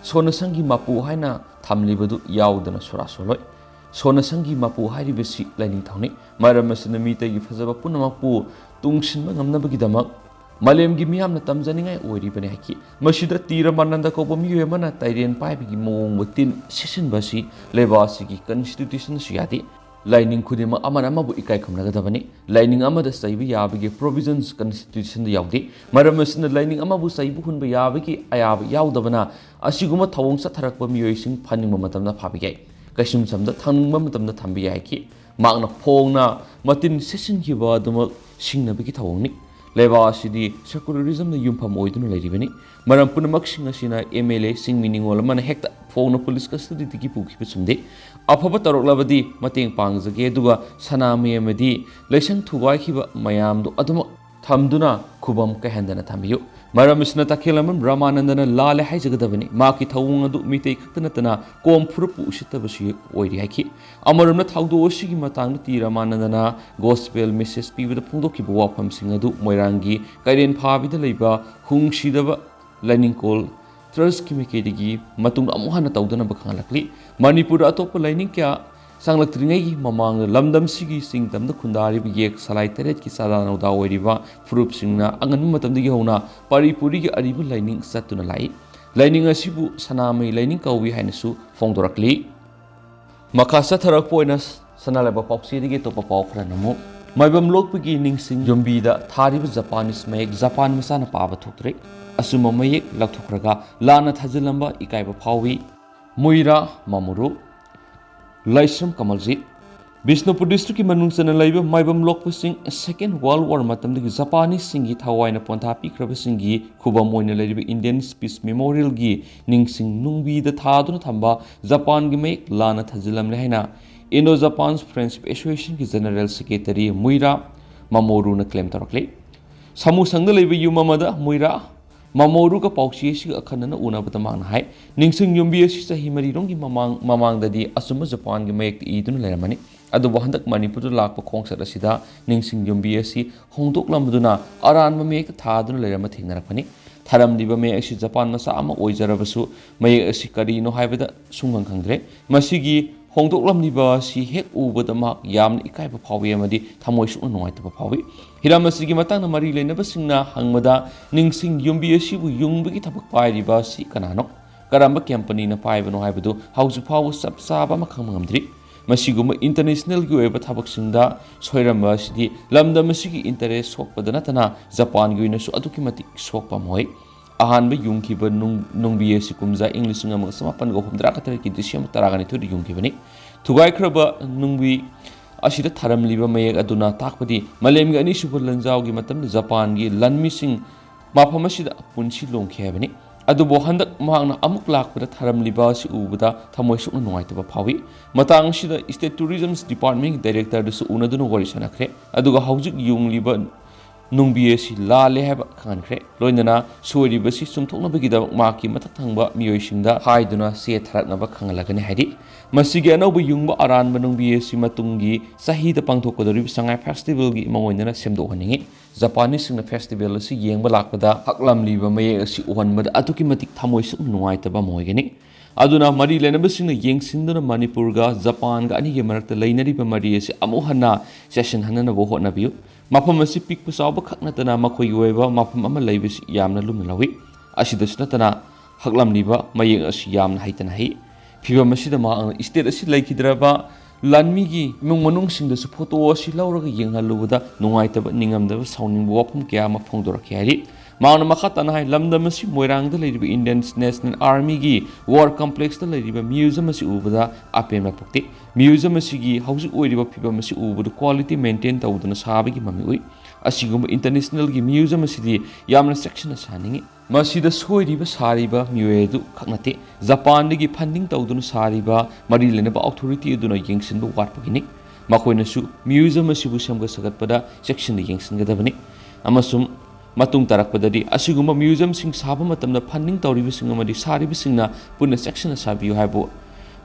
ꯁꯣꯟꯅꯁꯪꯒꯤ ꯃꯄꯨ ꯍꯥꯏꯅ ꯊꯝꯂꯤꯕꯗꯨ ꯌꯥꯎꯗꯅ ꯁꯣꯔꯥ ꯁꯣꯜꯂꯣꯏ꯫ ꯁꯣꯟꯅꯁꯪꯒꯤ ꯃꯄꯨ ꯍꯥꯏꯔꯤꯕꯁꯤ ꯂꯥꯏꯅꯤꯡꯊꯧꯅꯤ꯫ ꯃꯔꯝ ꯑꯁꯤꯅ ꯃꯤꯇꯩꯒꯤ ꯐꯖꯕ ꯄꯨꯝꯅꯃꯛꯄꯨ ꯇꯨꯡꯁꯤꯟꯕ ꯉꯝꯅꯕꯒꯤꯗꯃꯛ ꯃꯥꯂꯦꯝꯒꯤ ꯃꯤꯌꯥꯝꯅ ꯇꯝꯖꯅꯤꯡꯉꯥꯏ ꯑꯣꯏꯔꯤꯕꯅꯤ ꯍꯥꯏꯈꯤ꯫ ꯃꯁꯤꯗ ꯇꯤꯔꯃꯥꯅꯟꯗ ꯀꯧꯕ ꯃꯤꯑꯣꯏ ꯑꯃꯅ ꯇꯥꯏꯔꯦꯟ ꯄꯥꯏꯕꯒꯤ ꯃꯑꯣꯡ ꯃꯇꯤꯟ ꯁꯤꯠꯆꯤꯟꯕ ꯑꯁꯤ ꯂꯩꯕꯥꯛ ꯑꯁꯤꯒꯤ ꯀꯟꯁꯇꯤꯇ꯭ꯌꯨꯁꯟꯁꯨ ꯌꯥꯗꯦ꯫ ꯂꯥꯏꯅꯤꯡ ꯈꯨꯗꯤꯡꯃꯛ ꯑꯃꯅ ꯑꯃꯕꯨ ꯏꯀꯥꯏ ꯈꯨꯝꯅꯒꯗꯕꯅꯤ꯫ ꯂꯥꯏꯅꯤꯡ ꯑꯃꯗ ꯆꯩꯕ ꯌꯥꯕꯒꯤ ꯄ꯭ꯔꯣꯚꯤꯖꯟꯁ ꯀꯟꯁꯇꯤꯇ꯭ꯌꯨꯁꯟꯗ ꯌꯥꯎꯗꯦ꯫ ꯃꯔꯝ ꯑꯁꯤꯅ ꯂꯥꯏꯅꯤꯡ ꯑꯃꯕꯨ ꯆꯩꯕ ꯍꯨꯟꯕ ꯌꯥꯕꯒꯤ ꯑꯌꯥꯕ ꯌꯥꯎꯗꯕꯅ ꯑꯁꯤꯒꯨꯝꯕ ꯊꯧꯑꯣꯡ ꯆꯠꯊꯔꯛꯄ ꯃꯤꯑꯣꯏꯁꯤꯡ ꯐꯥꯅꯤꯡꯕ ꯃꯇꯝꯗ ꯐꯥꯕ ꯌꯥꯏ, ꯀꯩꯁꯨꯝꯁꯝꯗ ꯊꯝꯅꯤꯡꯕ ꯃꯇꯝꯗ ꯊꯝꯕ ꯌꯥꯏ ꯍꯥꯏꯈꯤ꯫ ꯃꯍꯥꯛꯅ ꯐꯣꯡꯅ ꯃꯇꯤꯟ ꯁꯤꯠꯆꯤꯟꯈꯤꯕ ꯑꯗꯨꯃꯛ ꯁꯤꯡꯅꯕꯒꯤ ꯊꯧꯑꯣꯡꯅꯤ꯫ ꯂꯩꯕꯥꯛ ꯑꯁꯤꯗꯤ ꯁꯦꯀꯨꯂꯔꯤꯖꯝꯅ ꯌꯨꯝꯐꯝ ꯑꯣꯏꯗꯨꯅ ꯂꯩꯔꯤꯕꯅꯤ꯫ ꯃꯔꯝ ꯄꯨꯝꯅꯃꯛꯁꯤꯡ ꯑꯁꯤꯅ ꯑꯦꯝ ꯑꯦꯜ ꯑꯦꯁꯤꯡ ꯃꯤ ꯅꯤꯉꯣꯜ ꯑꯃꯅ ꯍꯦꯛꯇ ꯐꯣꯡꯅ ꯄꯨꯂꯤꯁ ꯀꯁꯇꯗꯤꯗꯒꯤ ꯄꯨꯈꯤꯕ ꯆꯨꯝꯗꯦ꯫ ꯑꯐꯕ ꯇꯧꯔꯛꯂꯕꯗꯤ ꯃꯇꯦꯡ ꯄꯥꯡꯖꯒꯦ, ꯑꯗꯨꯒ ꯁꯅꯥꯃꯍꯤ ꯑꯃꯗꯤ ꯂꯥꯏꯁꯪ ꯊꯨꯒꯥꯏꯈꯤꯕ ꯃꯌꯥꯝꯗꯨ ꯑꯗꯨꯃꯛ ꯊꯝꯗꯨꯅ ꯈꯨꯕꯝ ꯀꯥꯏꯍꯟꯗꯅ ꯊꯝꯕꯤꯌꯨ꯫ ꯃꯔꯝ ꯑꯁꯤꯅ ꯇꯈꯦꯜꯂꯝꯕꯝ ꯔꯃꯥꯅꯟꯗꯅ ꯂꯥꯜꯂꯦ ꯍꯥꯏꯖꯒꯗꯕꯅꯤ꯫ ꯃꯍꯥꯛꯀꯤ ꯊꯧꯑꯣꯡ ꯑꯗꯨ ꯃꯤꯇꯩ ꯈꯛꯇ ꯅꯠꯇꯅ ꯀꯣꯝ ꯐꯨꯔꯨꯞꯄꯨ ꯎꯁꯤꯠꯇꯕꯁꯨ ꯑꯣꯏꯔꯤ ꯍꯥꯏꯈꯤ꯫ ꯑꯃꯔꯣꯝꯗ ꯊꯧꯗꯣꯛ ꯑꯁꯤꯒꯤ ꯃꯇꯥꯡꯗ ꯇꯤ ꯔꯃꯥꯅꯟꯗꯅ ꯒꯣꯁꯄꯦꯜ ꯃꯦꯁꯦꯖ ꯄꯤꯕꯗ ꯐꯣꯡꯗꯣꯛꯈꯤꯕ ꯋꯥꯐꯝꯁꯤꯡ ꯑꯗꯨ ꯃꯣꯏꯔꯥꯡꯒꯤ ꯀꯩꯔꯦꯟ ꯐꯥꯕꯤꯗ ꯂꯩꯕ ꯍꯨꯡꯁꯤꯗꯕ ꯂꯥꯏꯅꯤꯡꯀꯣꯜ ꯇ꯭ꯔꯁꯀꯤ ꯃꯥꯏꯀꯩꯗꯒꯤ ꯃꯇꯨꯡꯗ ꯑꯃꯨꯛ ꯍꯟꯅ ꯇꯧꯗꯅꯕ ꯈꯪꯍꯜꯂꯛꯂꯤ꯫ ꯃꯅꯤꯄꯨꯔꯗ ꯑꯇꯣꯞꯄ ꯂꯥꯏꯅꯤꯡ ꯀꯌꯥ ꯆꯪꯂꯛꯇ꯭ꯔꯤꯉꯩꯒꯤ ꯃꯃꯥꯡꯗ ꯂꯝꯗꯝꯁꯤꯒꯤ ꯆꯤꯡ ꯇꯝꯗ ꯈꯨꯟꯗꯥꯔꯤꯕ ꯌꯦꯛ ꯁꯂꯥꯏ ꯇꯔꯦꯠꯀꯤ ꯆꯥꯗꯥ ꯅꯧꯗꯥ ꯑꯣꯏꯔꯤꯕ ꯐꯨꯔꯨꯞꯁꯤꯡꯅ ꯑꯉꯟꯕ ꯃꯇꯝꯗꯒꯤ ꯍꯧꯅ ꯄꯥꯔꯤ ꯄꯨꯔꯤꯒꯤ ꯑꯔꯤꯕ ꯂꯥꯏꯅꯤꯡ ꯆꯠꯇꯨꯅ ꯂꯥꯛꯏ꯫ ꯂꯥꯏꯅꯤꯡ ꯑꯁꯤꯕꯨ ꯁꯅꯥꯃꯍꯤ ꯂꯥꯏꯅꯤꯡ ꯀꯧꯏ ꯍꯥꯏꯅꯁꯨ ꯐꯣꯡꯗꯣꯔꯛꯂꯤ꯫ ꯃꯈꯥ ꯆꯠꯊꯔꯛꯄ ꯑꯣꯏꯅ ꯁꯅꯥ ꯂꯩꯕꯥꯛ ꯄꯥꯎꯆꯦꯗꯒꯤ ꯑꯇꯣꯞꯄ ꯄꯥꯎ ꯈꯔ ꯅꯝꯃꯨ꯫ ꯃꯥꯏꯕꯝ ꯂꯣꯛꯄꯒꯤ ꯅꯤꯡꯁꯤꯡ ꯌꯨꯝꯕꯤꯗ ꯊꯥꯔꯤꯕ ꯖꯄꯥꯅꯤꯁ ꯃꯌꯦꯛ ꯖꯄꯥꯟ ꯃꯆꯥꯅ ꯄꯥꯕ ꯊꯣꯛꯇ꯭ꯔꯦ꯫ ꯑꯆꯨꯝꯕ ꯃꯌꯦꯛ ꯂꯧꯊꯣꯛꯈ꯭ꯔꯒ ꯂꯥꯟꯅ ꯊꯥꯖꯤꯜꯂꯝꯕ ꯏꯀꯥꯏꯕ ꯐꯥꯎꯏ꯫ ꯃꯨꯏꯔꯥ ꯃꯥꯃꯨꯔꯨ꯫ ꯂꯥꯏꯁ꯭ꯔꯝ ꯀꯃꯜꯖꯤꯠ꯫ ꯕꯤꯁꯅꯨꯄꯨꯔ ꯗꯤꯁꯇ꯭ꯔꯤꯛꯀꯤ ꯃꯅꯨꯡ ꯆꯟꯅ ꯂꯩꯕ ꯃꯥꯏꯕꯝ ꯂꯣꯛꯄꯁꯤꯡ, ꯁꯦꯀꯦꯟ ꯋꯥꯔꯜ ꯋꯥꯔ ꯃꯇꯝꯗꯒꯤ ꯖꯄꯥꯅꯤꯁꯁꯤꯡꯒꯤ ꯊꯋꯥꯏꯅ ꯄꯣꯟꯊꯥ ꯄꯤꯈ꯭ꯔꯕꯁꯤꯡꯒꯤ ꯈꯨꯕꯝ ꯑꯣꯏꯅ ꯂꯩꯔꯤꯕ ꯏꯟꯗꯤꯌꯟ ꯄꯤꯁ ꯃꯦꯃꯣꯔꯤꯌꯦꯜꯒꯤ ꯅꯤꯡꯁꯤꯡ ꯅꯨꯡꯕꯤꯗ ꯊꯥꯗꯨꯅ ꯊꯝꯕ ꯖꯄꯥꯟꯒꯤ ꯃꯌꯦꯛ ꯂꯥꯟꯅ ꯊꯥꯖꯤꯜꯂꯝꯂꯦ ꯍꯥꯏꯅ ꯏꯟꯗꯣ ꯖꯄꯥꯟ ꯐ꯭ꯔꯦꯟꯁꯤꯞ ꯑꯦꯁꯣꯁꯤꯌꯦꯁꯟꯒꯤ ꯖꯦꯅꯔꯦꯜ ꯁꯦꯀ꯭ꯔꯦꯇꯔꯤ ꯃꯨꯏꯔꯥ ꯃꯃꯣꯔꯨꯅ ꯀ꯭ꯂꯦꯝ ꯇꯧꯔꯛꯂꯤ꯫ ꯁꯥꯃꯨꯁꯪꯗ ꯂꯩꯕ ꯌꯨꯝ ꯑꯃꯗ ꯃꯨꯏꯔꯥ ꯃꯃꯣꯔꯨꯒ ꯄꯥꯎꯆꯦ ꯑꯁꯤꯒ ꯑꯈꯟꯅꯅ ꯎꯅꯕꯗ ꯃꯍꯥꯛꯅ ꯍꯥꯏ, ꯅꯤꯡꯁꯤꯡ ꯌꯨꯝꯕꯤ ꯑꯁꯤ ꯆꯍꯤ ꯃꯔꯤꯔꯣꯝꯒꯤ ꯃꯃꯥꯡ, ꯃꯃꯥꯡꯗꯗꯤ ꯑꯆꯨꯝꯕ ꯖꯄꯥꯟꯒꯤ ꯃꯌꯦꯛꯇ ꯏꯗꯨꯅ ꯂꯩꯔꯝꯃꯅꯤ꯫ ꯑꯗꯨꯕꯨ ꯍꯟꯗꯛ ꯃꯅꯤꯄꯨꯔꯗ ꯂꯥꯛꯄ ꯈꯣꯡꯆꯠ ꯑꯁꯤꯗ ꯅꯤꯡꯁꯤꯡ ꯌꯨꯝꯕꯤ ꯑꯁꯤ ꯍꯣꯡꯗꯣꯛꯂꯝꯗꯨꯅ ꯑꯔꯥꯟꯕ ꯃꯌꯦꯛꯇ ꯊꯥꯗꯨꯅ ꯂꯩꯔꯝꯕ ꯊꯦꯡꯅꯔꯛꯄꯅꯤ꯫ ꯊꯥꯔꯝꯂꯤꯕ ꯃꯌꯦꯛ ꯑꯁꯤ ꯖꯄꯥꯟ ꯃꯆꯥ ꯑꯃ ꯑꯣꯏꯖꯔꯕꯁꯨ, ꯃꯌꯦꯛ ꯑꯁꯤ ꯀꯔꯤꯅꯣ ꯍꯥꯏꯕꯗ ꯁꯨꯡꯈꯪ ꯈꯪꯗ꯭ꯔꯦ꯫ ꯃꯁꯤꯒꯤ ꯍꯣꯡꯗꯣꯛꯂꯝꯂꯤꯕ ꯑꯁꯤ ꯍꯦꯛ ꯎꯕꯗ ꯃꯍꯥꯛ ꯌꯥꯝꯅ ꯏꯀꯥꯏꯕ ꯐꯥꯎꯏ ꯑꯃꯗꯤ ꯊꯃꯣꯏ ꯁꯣꯛꯅ ꯅꯨꯡꯉꯥꯏꯇꯕ ꯐꯥꯎꯏ꯫ ꯍꯤꯔꯝ ꯑꯁꯤꯒꯤ ꯃꯇꯥꯡꯗ ꯃꯔꯤ ꯂꯩꯅꯕꯁꯤꯡꯅ ꯍꯪꯕꯗ, ꯅꯤꯡꯁꯤꯡ ꯌꯨꯝꯕꯤ ꯑꯁꯤꯕꯨ ꯌꯨꯡꯕꯒꯤ ꯊꯕꯛ ꯄꯥꯏꯔꯤꯕ ꯑꯁꯤ ꯀꯅꯥꯅꯣ, ꯀꯔꯝꯕ ꯀꯝꯄꯅꯤꯅ ꯄꯥꯏꯕꯅꯣ ꯍꯥꯏꯕꯗꯨ ꯍꯧꯖꯤꯛ ꯐꯥꯎꯕ ꯆꯞ ꯆꯥꯕ ꯑꯃ ꯈꯪꯕ ꯉꯝꯗ꯭ꯔꯤ꯫ ꯃꯁꯤꯒꯨꯝꯕ ꯏꯟꯇꯔꯅꯦꯁꯅꯦꯜꯒꯤ ꯑꯣꯏꯕ ꯊꯕꯛꯁꯤꯡꯗ ꯁꯣꯏꯔꯝꯕ ꯑꯁꯤꯗꯤ ꯂꯝꯗꯝ ꯑꯁꯤꯒꯤ ꯏꯟꯇꯔꯦꯁ ꯁꯣꯛꯄꯗ ꯅꯠꯇꯅ ꯖꯄꯥꯟꯒꯤ ꯑꯣꯏꯅꯁꯨ ꯑꯗꯨꯛꯀꯤ ꯃꯇꯤꯛ ꯁꯣꯛꯄ ꯑꯃ ꯑꯣꯏ꯫ ꯑꯍꯥꯟꯕ ꯌꯨꯡꯈꯤꯕ ꯅꯨꯡ-, ꯅꯨꯡꯕꯤ ꯑꯁꯤ ꯀꯨꯝꯖꯥ ꯏꯪ ꯂꯤꯁꯤꯡ ꯑꯃꯒ ꯆꯃꯥꯄꯟꯒ ꯍꯨꯝꯗ꯭ꯔꯥ ꯇꯔꯦꯠꯀꯤ ꯗꯤꯁꯦꯝꯕꯔ ꯇꯔꯥꯅꯤꯊꯣꯏꯗ ꯌꯨꯡꯈꯤꯕꯅꯤ꯫ ꯊꯨꯒꯥꯏꯈ꯭ꯔꯕ ꯅꯨꯡꯕꯤ ꯑꯁꯤꯗ ꯊꯥꯔꯝꯂꯤꯕ ꯃꯌꯦꯛ ꯑꯗꯨꯅ ꯇꯥꯛꯄꯗꯤ ꯃꯥꯂꯦꯝꯒꯤ ꯑꯅꯤꯁꯨꯕ ꯂꯥꯟꯖꯥꯎꯒꯤ ꯃꯇꯝꯗ ꯖꯄꯥꯟꯒꯤ ꯂꯥꯟꯃꯤꯁꯤꯡ ꯃꯐꯝ ꯑꯁꯤꯗ ꯄꯨꯟꯁꯤ ꯂꯣꯡꯈꯤ ꯍꯥꯏꯕꯅꯤ꯫ ꯑꯗꯨꯕꯨ ꯍꯟꯗꯛ ꯃꯍꯥꯛꯅ ꯑꯃꯨꯛ ꯂꯥꯛꯄꯗ ꯊꯥꯔꯝꯂꯤꯕ ꯑꯁꯤ ꯎꯕꯗ ꯊꯃꯣꯏ ꯁꯣꯛꯅ ꯅꯨꯡꯉꯥꯏꯇꯕ ꯐꯥꯎꯏ꯫ ꯃꯇꯥꯡ ꯑꯁꯤꯗ ꯁ꯭ꯇꯦꯠ ꯇꯨꯔꯤꯖꯝ ꯗꯤꯄꯥꯔꯠꯃꯦꯟꯒꯤ ꯗꯥꯏꯔꯦꯛꯇꯔꯗꯨꯁꯨ ꯎꯅꯗꯨꯅ ꯋꯥꯔꯤ ꯁꯥꯟꯅꯈ꯭ꯔꯦ꯫ ꯑꯗꯨꯒ ꯍꯧꯖꯤꯛ ꯌꯨꯡꯂꯤꯕ ꯅꯨꯡꯕꯤ ꯑꯁꯤ ꯂꯥꯜꯂꯦ ꯍꯥꯏꯕ ꯈꯪꯍꯟꯈ꯭ꯔꯦ꯫ ꯂꯣꯏꯅꯅ ꯁꯣꯏꯔꯤꯕꯁꯤ ꯆꯨꯝꯊꯣꯛꯅꯕꯒꯤꯗꯃꯛ ꯃꯍꯥꯛꯀꯤ ꯃꯊꯛ ꯊꯪꯕ ꯃꯤꯑꯣꯏꯁꯤꯡꯗ ꯍꯥꯏꯗꯨꯅ ꯆꯦ ꯊꯥꯔꯛꯅꯕ ꯈꯪꯍꯜꯂꯒꯅꯤ ꯍꯥꯏꯔꯤ꯫ ꯃꯁꯤꯒꯤ ꯑꯅꯧꯕ ꯌꯨꯡꯕ ꯑꯔꯥꯟꯕ ꯅꯨꯡꯕꯤ ꯑꯁꯤ ꯃꯇꯨꯡꯒꯤ ꯆꯍꯤꯗ ꯄꯥꯡꯊꯣꯛꯀꯗꯧꯔꯤꯕ ꯁꯉꯥꯏ ꯐꯦꯁꯇꯤꯚꯦꯜꯒꯤ ꯃꯑꯣꯡ ꯑꯣꯏꯅꯅ ꯁꯦꯝꯗꯣꯛꯍꯟꯅꯤꯡꯏ꯫ ꯖꯄꯥꯅꯤꯁꯁꯤꯡꯅ ꯐꯦꯁꯇꯤꯚꯦꯜ ꯑꯁꯤ ꯌꯦꯡꯕ ꯂꯥꯛꯄꯗ ꯍꯛꯂꯝꯂꯤꯕ ꯃꯌꯦꯛ ꯑꯁꯤ ꯎꯍꯟꯕꯗ ꯑꯗꯨꯛꯀꯤ ꯃꯇꯤꯛ ꯊꯃꯣꯏ ꯁꯣꯛꯅ ꯅꯨꯡꯉꯥꯏꯇꯕ ꯑꯃ ꯑꯣꯏꯒꯅꯤ꯫ ꯑꯗꯨꯅ ꯃꯔꯤ ꯂꯩꯅꯕꯁꯤꯡꯅ ꯌꯦꯡꯁꯤꯟꯗꯨꯅ ꯃꯅꯤꯄꯨꯔꯒ ꯖꯄꯥꯟꯒ ꯑꯅꯤꯒꯤ ꯃꯔꯛꯇ ꯂꯩꯅꯔꯤꯕ ꯃꯔꯤ ꯑꯁꯤ ꯑꯃꯨꯛ ꯍꯟꯅ ꯆꯦꯠꯁꯤꯟꯍꯟꯅꯅꯕ ꯍꯣꯠꯅꯕꯤꯌꯨ꯫ ꯃꯐꯝ ꯑꯁꯤ ꯄꯤꯛꯄ ꯆꯥꯎꯕ ꯈꯛ ꯅꯠꯇꯅ ꯃꯈꯣꯏꯒꯤ ꯑꯣꯏꯕ ꯃꯐꯝ ꯑꯃ ꯂꯩꯕꯁꯤ ꯌꯥꯝꯅ ꯂꯨꯝꯅ ꯂꯧꯏ꯫ ꯑꯁꯤꯗꯁꯨ ꯅꯠꯇꯅ ꯍꯛꯂꯝꯂꯤꯕ ꯃꯌꯦꯛ ꯑꯁꯤ ꯌꯥꯝꯅ ꯍꯩꯇꯅ ꯍꯩ꯫ ꯐꯤꯚꯝ ꯑꯁꯤꯗ ꯃꯍꯥꯛꯅ ꯁ꯭ꯇꯦꯠ ꯑꯁꯤ ꯂꯩꯈꯤꯗ꯭ꯔꯕ ꯂꯥꯟꯃꯤꯒꯤ ꯏꯃꯨꯡ ꯃꯅꯨꯡꯁꯤꯡꯗꯁꯨ ꯐꯣꯇꯣ ꯑꯁꯤ ꯂꯧꯔꯒ ꯌꯦꯡꯍꯜꯂꯨꯕꯗ ꯅꯨꯡꯉꯥꯏꯇꯕ, ꯅꯤꯡꯉꯝꯗꯕ, ꯁꯥꯎꯅꯤꯡꯕ ꯋꯥꯐꯝ ꯀꯌꯥ ꯑꯃ ꯐꯣꯡꯗꯣꯔꯛꯈꯤ ꯍꯥꯏꯔꯤ꯫ ꯃꯍꯥꯛꯅ ꯃꯈꯥ ꯇꯥꯅ ꯍꯥꯏ, ꯂꯝꯗꯝ ꯑꯁꯤ ꯃꯣꯏꯔꯥꯡꯗ ꯂꯩꯔꯤꯕ Indian National Army ꯒꯤ War Complex ꯇ ꯂꯩꯔꯤꯕ museum ꯑꯁꯤ ꯎꯕꯗ ꯑꯄꯦꯟꯕ ꯄꯣꯛꯇꯦ꯫ Museum ꯑꯁꯤꯒꯤ ꯍꯧꯖꯤꯛ ꯑꯣꯏꯔꯤꯕ ꯐꯤꯕꯝ ꯑꯁꯤ ꯎꯕꯗ quality maintain ꯇꯧꯗꯅ ꯁꯥꯕꯒꯤ ꯃꯃꯤ ꯎꯏ꯫ ꯑꯁꯤꯒꯨꯝꯕ international ꯒꯤ museum ꯑꯁꯤꯗꯤ ꯌꯥꯝꯅ ꯆꯦꯛꯁꯤꯟꯅ ꯁꯥꯅꯤꯡꯏ꯫ ꯃꯁꯤꯗ ꯁꯣꯏꯔꯤꯕ ꯁꯥꯔꯤꯕ ꯃꯤꯑꯣꯏ ꯑꯗꯨ ꯈꯛ ꯅꯠꯇꯦ, ꯖꯄꯥꯟꯗꯒꯤ funding ꯇꯧꯗꯨꯅ ꯁꯥꯔꯤꯕ ꯃꯔꯤ ꯂꯩꯅꯕ authority ꯑꯗꯨꯅ ꯌꯦꯡꯁꯤꯟꯕ ꯋꯥꯠꯄꯒꯤꯅꯤ꯫ ꯃꯈꯣꯏꯅꯁꯨ museum ꯑꯁꯤꯕꯨ ꯁꯦꯝꯒꯠ ꯁꯥꯒꯠꯄꯗ ꯆꯦꯛꯁꯤꯟꯅ ꯌꯦꯡꯁꯤꯟꯒꯗꯕꯅꯤ꯫ ꯑꯃꯁꯨꯡ ꯃꯇꯨꯡ ꯇꯥꯔꯛꯄꯗꯗꯤ ꯑꯁꯤꯒꯨꯝꯕ museum ꯁꯤꯡ ꯁꯥꯕ ꯃꯇꯝꯗ funding ꯇꯧꯔꯤꯕꯁꯤꯡ ꯑꯃꯗꯤ ꯁꯥꯔꯤꯕꯁꯤꯡꯅ ꯄꯨꯟꯅ ꯆꯦꯛꯁꯤꯟꯅ ꯁꯥꯕꯤꯌꯨ ꯍꯥꯏꯕꯨ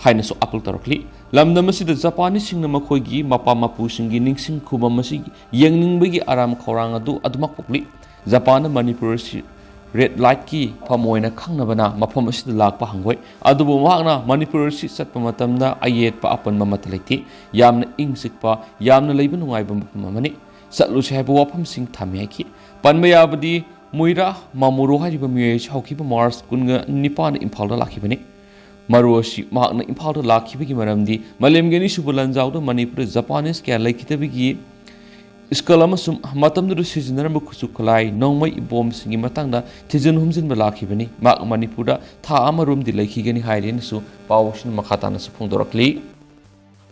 ꯍꯥꯏꯅꯁꯨ appeal ꯇꯧꯔꯛꯂꯤ꯫ ꯂꯝꯗꯝ ꯑꯁꯤꯗ ꯖꯄꯥꯅꯤꯁꯁꯤꯡꯅ ꯃꯈꯣꯏꯒꯤ ꯃꯄꯥ ꯃꯄꯨꯁꯤꯡꯒꯤ ꯅꯤꯡꯁꯤꯡ ꯈꯨꯕꯝ ꯑꯁꯤ ꯌꯦꯡꯅꯤꯡꯕꯒꯤ ꯑꯔꯥꯝ ꯈꯧꯔꯥꯡ ꯑꯗꯨ ꯑꯗꯨꯃꯛ ꯄꯣꯛꯂꯤ꯫ ꯖꯄꯥꯟꯅ ꯃꯅꯤꯄꯨꯔ ꯑꯁꯤ red light ꯀꯤ ꯃꯐꯝ ꯑꯣꯏꯅ ꯈꯪꯅꯕꯅ ꯃꯐꯝ ꯑꯁꯤꯗ ꯂꯥꯛꯄ ꯍꯪꯒꯣꯏ꯫ ꯑꯗꯨꯕꯨ ꯃꯍꯥꯛꯅ ꯃꯅꯤꯄꯨꯔ ꯑꯁꯤ ꯆꯠꯄ ꯃꯇꯝꯗ ꯑꯌꯦꯠꯄ ꯑꯄꯟꯕ ꯑꯃꯠꯇ ꯂꯩꯇꯦ꯫ ꯌꯥꯝꯅ ꯏꯪ ꯆꯤꯛꯄ, ꯌꯥꯝꯅ ꯂꯩꯕ ꯅꯨꯡꯉꯥꯏꯕ ꯃꯐꯝ ꯑꯃꯅꯤ꯫ ꯆꯠꯂꯨꯁꯤ ꯍꯥꯏꯕ ꯋꯥꯐꯝꯁꯤꯡ ꯊꯝꯃꯤ ꯍꯥꯏꯈꯤ꯫ ꯄꯟꯕ ꯌꯥꯕꯗꯤ ꯃꯨꯏꯔꯥ ꯃꯥꯃꯣꯔꯣ ꯍꯥꯏꯔꯤꯕ ꯃꯤꯑꯣꯏ ꯑꯁꯤ ꯍꯧꯈꯤꯕ ꯃꯥꯔꯆ ꯀꯨꯟꯒ ꯅꯤꯄꯥꯟꯗ ꯏꯝꯐꯥꯜꯗ ꯂꯥꯛꯈꯤꯕꯅꯤ꯫ ꯃꯔꯨ ꯑꯁꯤ ꯃꯍꯥꯛꯅ ꯏꯝꯐꯥꯜꯗ ꯂꯥꯛꯈꯤꯕꯒꯤ ꯃꯔꯝꯗꯤ ꯃꯥꯂꯦꯝꯒꯤ ꯑꯅꯤꯁꯨꯕ ꯂꯥꯟꯖꯥꯎꯗ ꯃꯅꯤꯄꯨꯔꯗ ꯖꯄꯥꯅꯤꯁ ꯀꯌꯥ ꯂꯩꯈꯤꯗꯕꯒꯤ ꯁ꯭ꯀꯜ ꯑꯃꯁꯨꯡ ꯃꯇꯝꯗꯨꯗ ꯁꯤꯖꯤꯟꯅꯔꯝꯕ ꯈꯨꯠꯁꯨ ꯈꯨꯠꯂꯥꯏ, ꯅꯣꯡꯃꯩ ꯕꯣꯝꯁꯤꯡꯒꯤ ꯃꯇꯥꯡꯗ ꯊꯤꯖꯤꯟ ꯍꯨꯝꯖꯤꯟꯕ ꯂꯥꯛꯈꯤꯕꯅꯤ꯫ ꯃꯍꯥꯛ ꯃꯅꯤꯄꯨꯔꯗ ꯊꯥ ꯑꯃꯔꯣꯝꯗꯤ ꯂꯩꯈꯤꯒꯅꯤ ꯍꯥꯏꯔꯦꯅꯁꯨ ꯄꯥꯎ ꯑꯁꯤꯅ ꯃꯈꯥ ꯇꯥꯅꯁꯨ ꯐꯣꯡꯗꯣꯔꯛꯂꯤ꯫